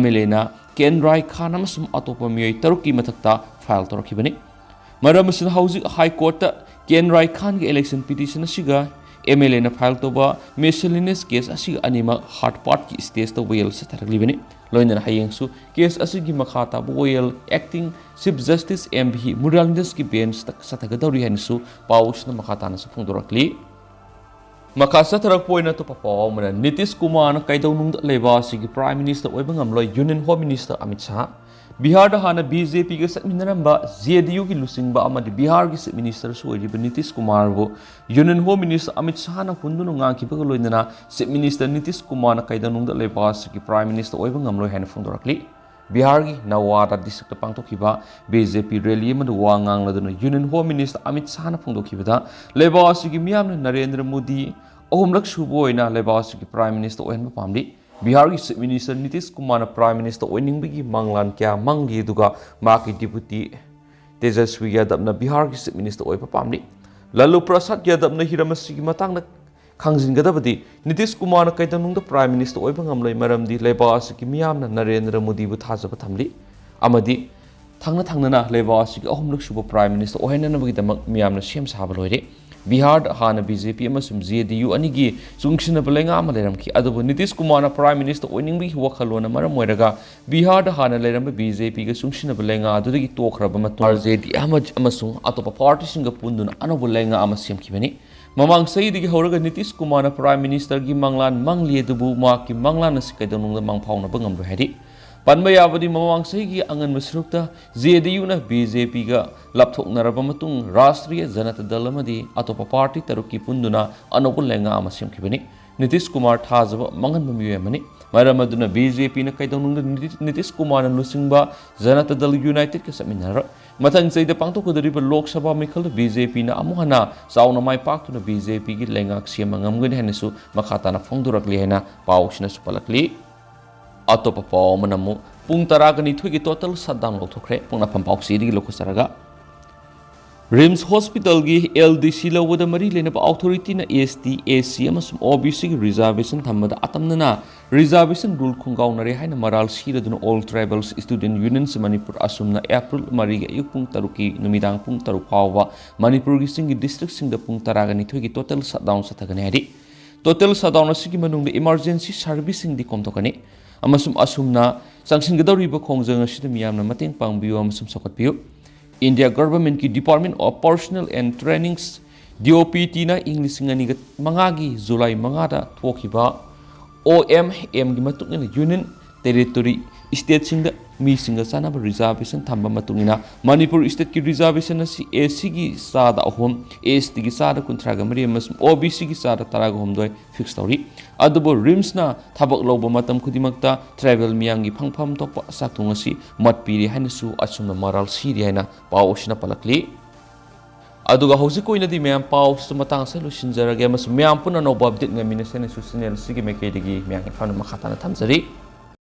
MLA ꯅ ꯀꯦꯟ ꯔꯥꯏ ꯈꯥꯟ ꯑꯃꯁꯨꯡ ꯑꯇꯣꯞꯄ ꯃꯤꯑꯣꯏ ꯇꯔꯨꯛꯀꯤ ꯃꯊꯛꯇ file ꯇꯧꯔꯛꯈꯤꯕꯅꯤ꯫ ꯃꯔꯝ ꯑꯁꯤꯅ ꯍꯧꯖꯤꯛ High Court ꯇ ꯀꯦꯟ ꯔꯥꯏ ꯈꯥꯟꯒꯤ election petition ꯑꯁꯤꯒ MLA ꯅ file ꯇꯧꯕ miscellaneous case ꯑꯁꯤꯒ ꯑꯅꯤꯃꯛ hard part ꯀꯤ stage ꯇ ꯋꯥꯌꯦꯜ ꯆꯠꯊꯔꯛꯂꯤꯕꯅꯤ꯫ ꯂꯣꯏꯅꯅ ꯍꯌꯦꯡꯁꯨ case ꯑꯁꯤꯒꯤ ꯃꯈꯥ ꯇꯥꯕ ꯋꯥꯌꯦꯜ Acting Chief Justice M V Muralidharan ꯒꯤ bench ꯇ ꯆꯠꯊꯒꯗꯧꯔꯤ ꯍꯥꯏꯅꯁꯨ ꯄꯥꯎ ꯑꯁꯤꯅ ꯃꯈꯥ ꯇꯥꯅꯁꯨ ꯐꯣꯡꯗꯣꯔꯛꯂꯤ꯫ ꯃꯈꯥ ꯆꯠꯊꯔꯛꯄ ꯑꯣꯏꯅ ꯑꯇꯣꯞꯄ ꯄꯥꯎ ꯑꯃꯅ, ꯅꯤꯇꯤꯁ ꯀꯨꯃꯥꯔꯅ ꯀꯩꯗꯧꯅꯨꯡꯗ ꯂꯩꯕꯥꯛ ꯑꯁꯤꯒꯤ Prime Minister ꯑꯣꯏꯕ ꯉꯝꯂꯣꯏ, Union Home Minister Amit Shah. ꯕꯤꯍꯥꯔꯗ ꯍꯥꯟꯅ BJP ꯒ ꯆꯠꯃꯤꯟꯅꯔꯝꯕ JDU ꯒꯤ ꯂꯨꯆꯤꯡꯕ ꯑꯃꯗꯤ ꯕꯤꯍꯥꯔꯒꯤ Chief Minister ꯁꯨ ꯑꯣꯏꯔꯤꯕ Nitish ꯀꯨꯃꯥꯔꯕꯨ Union Home Minister Amit ꯁꯥꯍꯅ ꯍꯨꯟꯗꯨꯅ ꯉꯥꯡꯈꯤꯕꯒ ꯂꯣꯏꯅꯅ Chief Minister ꯅꯤꯇꯤꯁ ꯀꯨꯃꯥꯔꯅ ꯀꯩꯗꯧꯅꯨꯡꯗ ꯂꯩꯕꯥꯛ ꯑꯁꯤꯒꯤ Prime Minister ꯑꯣꯏꯕ ꯉꯝꯂꯣꯏ ꯍꯥꯏꯅ ꯐꯣꯡꯗꯣꯔꯛꯂꯤ꯫ ꯕꯤꯍꯥꯔꯒꯤ ꯅꯋꯥꯗꯥ district ꯇ ꯄꯥꯡꯊꯣꯛꯈꯤꯕ BJP rally ꯑꯃꯗ ꯋꯥ ꯉꯥꯡꯂꯗꯨꯅ Union Home Minister ꯑꯃꯤꯠ ꯁꯥꯍꯅ ꯐꯣꯡꯗꯣꯛꯈꯤꯕꯗ, ꯂꯩꯕꯥꯛ ꯑꯁꯤꯒꯤ ꯃꯤꯌꯥꯝꯅ ꯅꯔꯦꯟꯗ꯭ꯔ ꯃꯣꯗꯤ ꯑꯍꯨꯝꯂꯛ ꯁꯨꯕ ꯑꯣꯏꯅ ꯂꯩꯕꯥꯛ ꯑꯁꯤꯒꯤ Prime Minister ꯑꯣꯏꯍꯟꯕ ꯄꯥꯝꯂꯤ꯫ ꯕꯤꯍꯥꯔꯒꯤ Chief Minister ꯅꯤꯇꯤꯁ ꯀꯨꯃꯥꯔꯅ Prime Minister ꯑꯣꯏꯅꯤꯡꯕꯒꯤ ꯃꯪꯂꯥꯟ ꯀꯌꯥ ꯃꯪꯂꯤ, ꯑꯗꯨꯒ ꯃꯍꯥꯛꯀꯤ deputy ꯇꯦꯖꯁ꯭ꯋꯤ ꯌꯥꯗꯕꯅ ꯕꯤꯍꯥꯔꯒꯤ Chief Minister ꯑꯣꯏꯕ ꯄꯥꯝꯂꯤ꯫ ꯂꯥꯂꯨ ꯄ꯭ꯔꯁꯥꯗ ꯌꯥꯗꯕꯅ ꯍꯤꯔꯝ ꯑꯁꯤꯒꯤ ꯃꯇꯥꯡꯗ ꯈꯪꯖꯤꯟꯒꯗꯕꯗꯤ, ꯅꯤꯇꯤꯁ ꯀꯨꯃꯥꯔꯅ ꯀꯩꯗꯧꯅꯨꯡꯗ Prime Minister ꯑꯣꯏꯕ ꯉꯝꯂꯣꯏ, ꯃꯔꯝꯗꯤ ꯂꯩꯕꯥꯛ ꯑꯁꯤꯒꯤ ꯃꯤꯌꯥꯝꯅ ꯅꯔꯦꯟꯗ꯭ꯔ ꯃꯣꯗꯤꯕꯨ ꯊꯥꯖꯕ ꯊꯝꯂꯤ ꯑꯃꯗꯤ ꯊꯪꯅ ꯊꯪꯅꯅ ꯂꯩꯕꯥꯛ ꯑꯁꯤꯒꯤ ꯑꯍꯨꯝꯂꯛ ꯁꯨꯕ Prime Minister ꯑꯣꯏꯍꯟꯅꯅꯕꯒꯤꯗꯃꯛ ꯃꯤꯌꯥꯝꯅ ꯁꯦꯝ ꯁꯥꯕ ꯂꯣꯏꯔꯦ꯫ ꯕꯤꯍꯥꯔꯗ ꯍꯥꯟꯅ BJP ꯑꯃꯁꯨꯡ JDU ꯑꯅꯤꯒꯤ ꯆꯨꯡꯁꯤꯟꯅꯕ ꯂꯩꯉꯥꯛ ꯑꯃ ꯂꯩꯔꯝꯈꯤ, ꯑꯗꯨꯕꯨ ꯅꯤꯇꯤꯁ ꯀꯨꯃꯥꯔꯅ Prime Minister ꯑꯣꯏꯅꯤꯡꯕꯒꯤ ꯋꯥꯈꯜꯂꯣꯟꯅ ꯃꯔꯝ ꯑꯣꯏꯔꯒ ꯕꯤꯍꯥꯔꯗ ꯍꯥꯟꯅ ꯂꯩꯔꯝꯕ BJP ꯒ ꯆꯨꯡꯁꯤꯟꯅꯕ ꯂꯩꯉꯥꯛ ꯑꯗꯨꯗꯒꯤ ꯇꯣꯛꯈ꯭ꯔꯕ ꯃꯇꯨꯡ, RJD ꯑꯃ-, ꯑꯃꯁꯨꯡ ꯑꯇꯣꯞꯄ party ꯁꯤꯡꯒ ꯄꯨꯟꯗꯨꯅ ꯑꯅꯧꯕ ꯂꯩꯉꯥꯛ ꯑꯃ ꯁꯦꯝꯈꯤꯕꯅꯤ꯫ ꯃꯃꯥꯡ ꯆꯍꯤꯗꯒꯤ ꯍꯧꯔꯒ ꯅꯤꯇꯤꯁ ꯀꯨꯃꯥꯔꯅ Prime Minister ꯒꯤ ꯃꯪꯂꯥꯟ ꯃꯪꯂꯤ, ꯑꯗꯨꯕꯨ ꯃꯍꯥꯛꯀꯤ ꯃꯪꯂꯥꯟ ꯑꯁꯤ ꯀꯩꯗꯧꯅꯨꯡꯗ ꯃꯪꯐꯥꯎꯅꯕ ꯉꯝꯂꯣꯏ ꯍꯥꯏꯔꯤ꯫ ꯄꯟꯕ ꯌꯥꯕꯗꯤ, ꯃꯃꯥꯡ ꯆꯍꯤꯒꯤ ꯑꯉꯟꯕ ꯁꯔꯨꯛꯇ JDU ꯅ BJP ꯒ ꯂꯥꯞꯊꯣꯛꯅꯔꯕ ꯃꯇꯨꯡ, ꯔꯥꯁꯇ꯭ꯔꯤꯌ ꯖꯅꯇꯥ ꯗꯜ ꯑꯃꯗꯤ ꯑꯇꯣꯞꯄ party ꯇꯔꯨꯛꯀꯤ ꯄꯨꯟꯗꯨꯅ ꯑꯅꯧꯕ ꯂꯩꯉꯥꯛ ꯑꯃ ꯁꯦꯝꯈꯤꯕꯅꯤ꯫ ꯅꯤꯇꯤꯁ ꯀꯨꯃꯥꯔ ꯊꯥꯖꯕ ꯃꯥꯡꯍꯟꯕ ꯃꯤꯑꯣꯏ ꯑꯃꯅꯤ꯫ ꯃꯔꯝ ꯑꯗꯨꯅ BJP ꯅ ꯀꯩꯗꯧꯅꯨꯡꯗ ꯅꯤꯇꯤꯁ, ꯅꯤꯇꯤꯁ ꯀꯨꯃꯥꯔꯅ ꯂꯨꯆꯤꯡꯕ ꯖꯅꯇꯥ ꯗꯜ United ꯀ ꯆꯠꯃꯤꯟꯅꯔꯣꯏ꯫ ꯃꯊꯪ ꯆꯍꯤꯗ ꯄꯥꯡꯊꯣꯛꯀꯗꯧꯔꯤꯕ ꯂꯣꯛ ꯁꯚꯥ ꯃꯤꯈꯜꯗ BJP ꯅ ꯑꯃꯨꯛ ꯍꯟꯅ ꯆꯥꯎꯅ ꯃꯥꯏ ꯄꯥꯛꯇꯨꯅ BJP ꯒꯤ ꯂꯩꯉꯥꯛ ꯁꯦꯝꯕ ꯉꯝꯒꯅꯤ ꯍꯥꯏꯅꯁꯨ ꯃꯈꯥ ꯇꯥꯅ ꯐꯣꯡꯗꯣꯔꯛꯂꯤ ꯍꯥꯏꯅ ꯄꯥꯎꯁꯤꯅꯁꯨ ꯄꯜꯂꯛꯂꯤ꯫ ꯑꯇꯣꯞꯄ ꯄꯥꯎ ꯑꯃꯅ ꯑꯃꯨꯛ ꯄꯨꯡ ꯇꯔꯥꯒ ꯅꯤꯊꯣꯏꯒꯤ total shutdown ꯂꯧꯊꯣꯛꯈ꯭ꯔꯦ꯫ ꯄꯣꯛꯅꯐꯝ ꯄꯥꯎꯆꯦꯗꯒꯤ ꯂꯧꯈꯠꯆꯔꯒ, RIMS hospitalꯒꯤ LDC ꯂꯧꯕꯗ ꯃꯔꯤ ꯂꯩꯅꯕ authorityꯅ ST, SC ꯑꯃꯁꯨꯡ OBCꯒꯤ reservation ꯊꯝꯕꯗ ꯑꯇꯝꯅꯅ reservation rule ꯈꯣꯡꯒꯥꯎꯅꯔꯦ ꯍꯥꯏꯅ ꯃꯔꯥꯜ ꯁꯤꯔꯗꯨꯅ All Tribals Student Unions Manipur, ꯑꯁꯨꯝꯅ April ꯃꯔꯤꯒꯤ ꯑꯌꯨꯛ ꯄꯨꯡ ꯇꯔꯨꯛꯀꯤ ꯅꯨꯃꯤꯗꯥꯡ ꯄꯨꯡ ꯇꯔꯨꯛ ꯐꯥꯎꯕ ꯃꯅꯤꯄꯨꯔꯒꯤ ꯆꯤꯡꯒꯤ districtꯁꯤꯡꯗ ꯄꯨꯡ ꯇꯔꯥꯒ ꯅꯤꯊꯣꯏꯒꯤ total shutdown ꯆꯠꯊꯒꯅꯤ ꯍꯥꯏꯔꯤ꯫ Total shutdown ꯑꯁꯤꯒꯤ ꯃꯅꯨꯡꯗ emergency serviceꯁꯤꯡꯗꯤ ꯈꯣꯝꯊꯣꯛꯀꯅꯤ ꯑꯃꯁꯨꯡ ꯑꯁꯨꯝꯅ ꯆꯪꯁꯤꯟꯒꯗꯧꯔꯤꯕ ꯈꯣꯡꯖꯪ ꯑꯁꯤꯗ ꯃꯤꯌꯥꯝꯅ ꯃꯇꯦꯡ ꯄꯥꯡꯕꯤꯌꯨ ꯑꯃꯁꯨꯡ ꯆꯥꯎꯈꯠꯄꯤꯌꯨ꯫ India Governmentꯀꯤ Department of Personnel and Trainings, DOPTꯅ ꯏꯪ ꯂꯤꯁꯤꯡ ꯑꯅꯤꯒ ꯃꯉꯥꯒꯤ July ꯃꯉꯥꯗ ꯊꯣꯛꯈꯤꯕ OMMꯒꯤ ꯃꯇꯨꯡ ꯏꯟꯅ Union Territory stateꯁꯤꯡꯗ ꯃꯤꯁꯤꯡꯒ ꯆꯥꯟꯅꯕ reservation ꯊꯝꯕ ꯃꯇꯨꯡ ꯏꯟꯅ ꯃꯅꯤꯄꯨꯔ stateꯀꯤ reservation ꯑꯁꯤ SCꯒꯤ ꯆꯥꯗ ꯑꯍꯨꯝ, STꯒꯤ ꯆꯥꯗ ꯀꯨꯟꯊ꯭ꯔꯥꯒ ꯃꯔꯤ ꯑꯃꯁꯨꯡ OBCꯒꯤ ꯆꯥꯗ ꯇꯔꯥꯒ ꯍꯨꯝꯗꯣꯏ fix ꯇꯧꯔꯤ꯫ ꯑꯗꯨꯕꯨ RIMSꯅ ꯊꯕꯛ ꯂꯧꯕ ꯃꯇꯝ ꯈꯨꯗꯤꯡꯃꯛꯇ tribal ꯃꯤꯌꯥꯝꯒꯤ ꯐꯪꯐꯝ ꯊꯣꯛꯄ ꯆꯥꯛꯊꯣꯡ ꯑꯁꯤ ꯃꯠꯄꯤꯔꯤ ꯍꯥꯏꯅꯁꯨ ꯑꯁꯨꯝꯅ ꯃꯔꯥꯜ ꯁꯤꯔꯤ ꯍꯥꯏꯅ ꯄꯥꯎ ꯑꯁꯤꯅ ꯄꯜꯂꯛꯂꯤ꯫ ꯑꯗꯨꯒ ꯍꯧꯖꯤꯛꯀꯤ ꯑꯣꯏꯅꯗꯤ ꯃꯌꯥꯝ ꯄꯥꯎꯁꯤꯁꯨ ꯃꯇꯥꯡ ꯑꯁꯤꯗ ꯂꯣꯏꯁꯤꯟꯖꯔꯒꯦ ꯑꯃꯁꯨꯡ ꯃꯌꯥꯝ ꯄꯨꯟꯅ ꯑꯅꯧꯕ update ꯉꯥꯏꯃꯤꯟꯅꯁꯦꯅꯁꯨ channel ꯑꯁꯤꯒꯤ ꯃꯥꯏꯀꯩꯗꯒꯤ ꯃꯌꯥꯝꯒꯤ ꯐꯝꯅ ꯃꯈꯥ ꯇꯥꯅ ꯊꯝꯖꯔꯤ꯫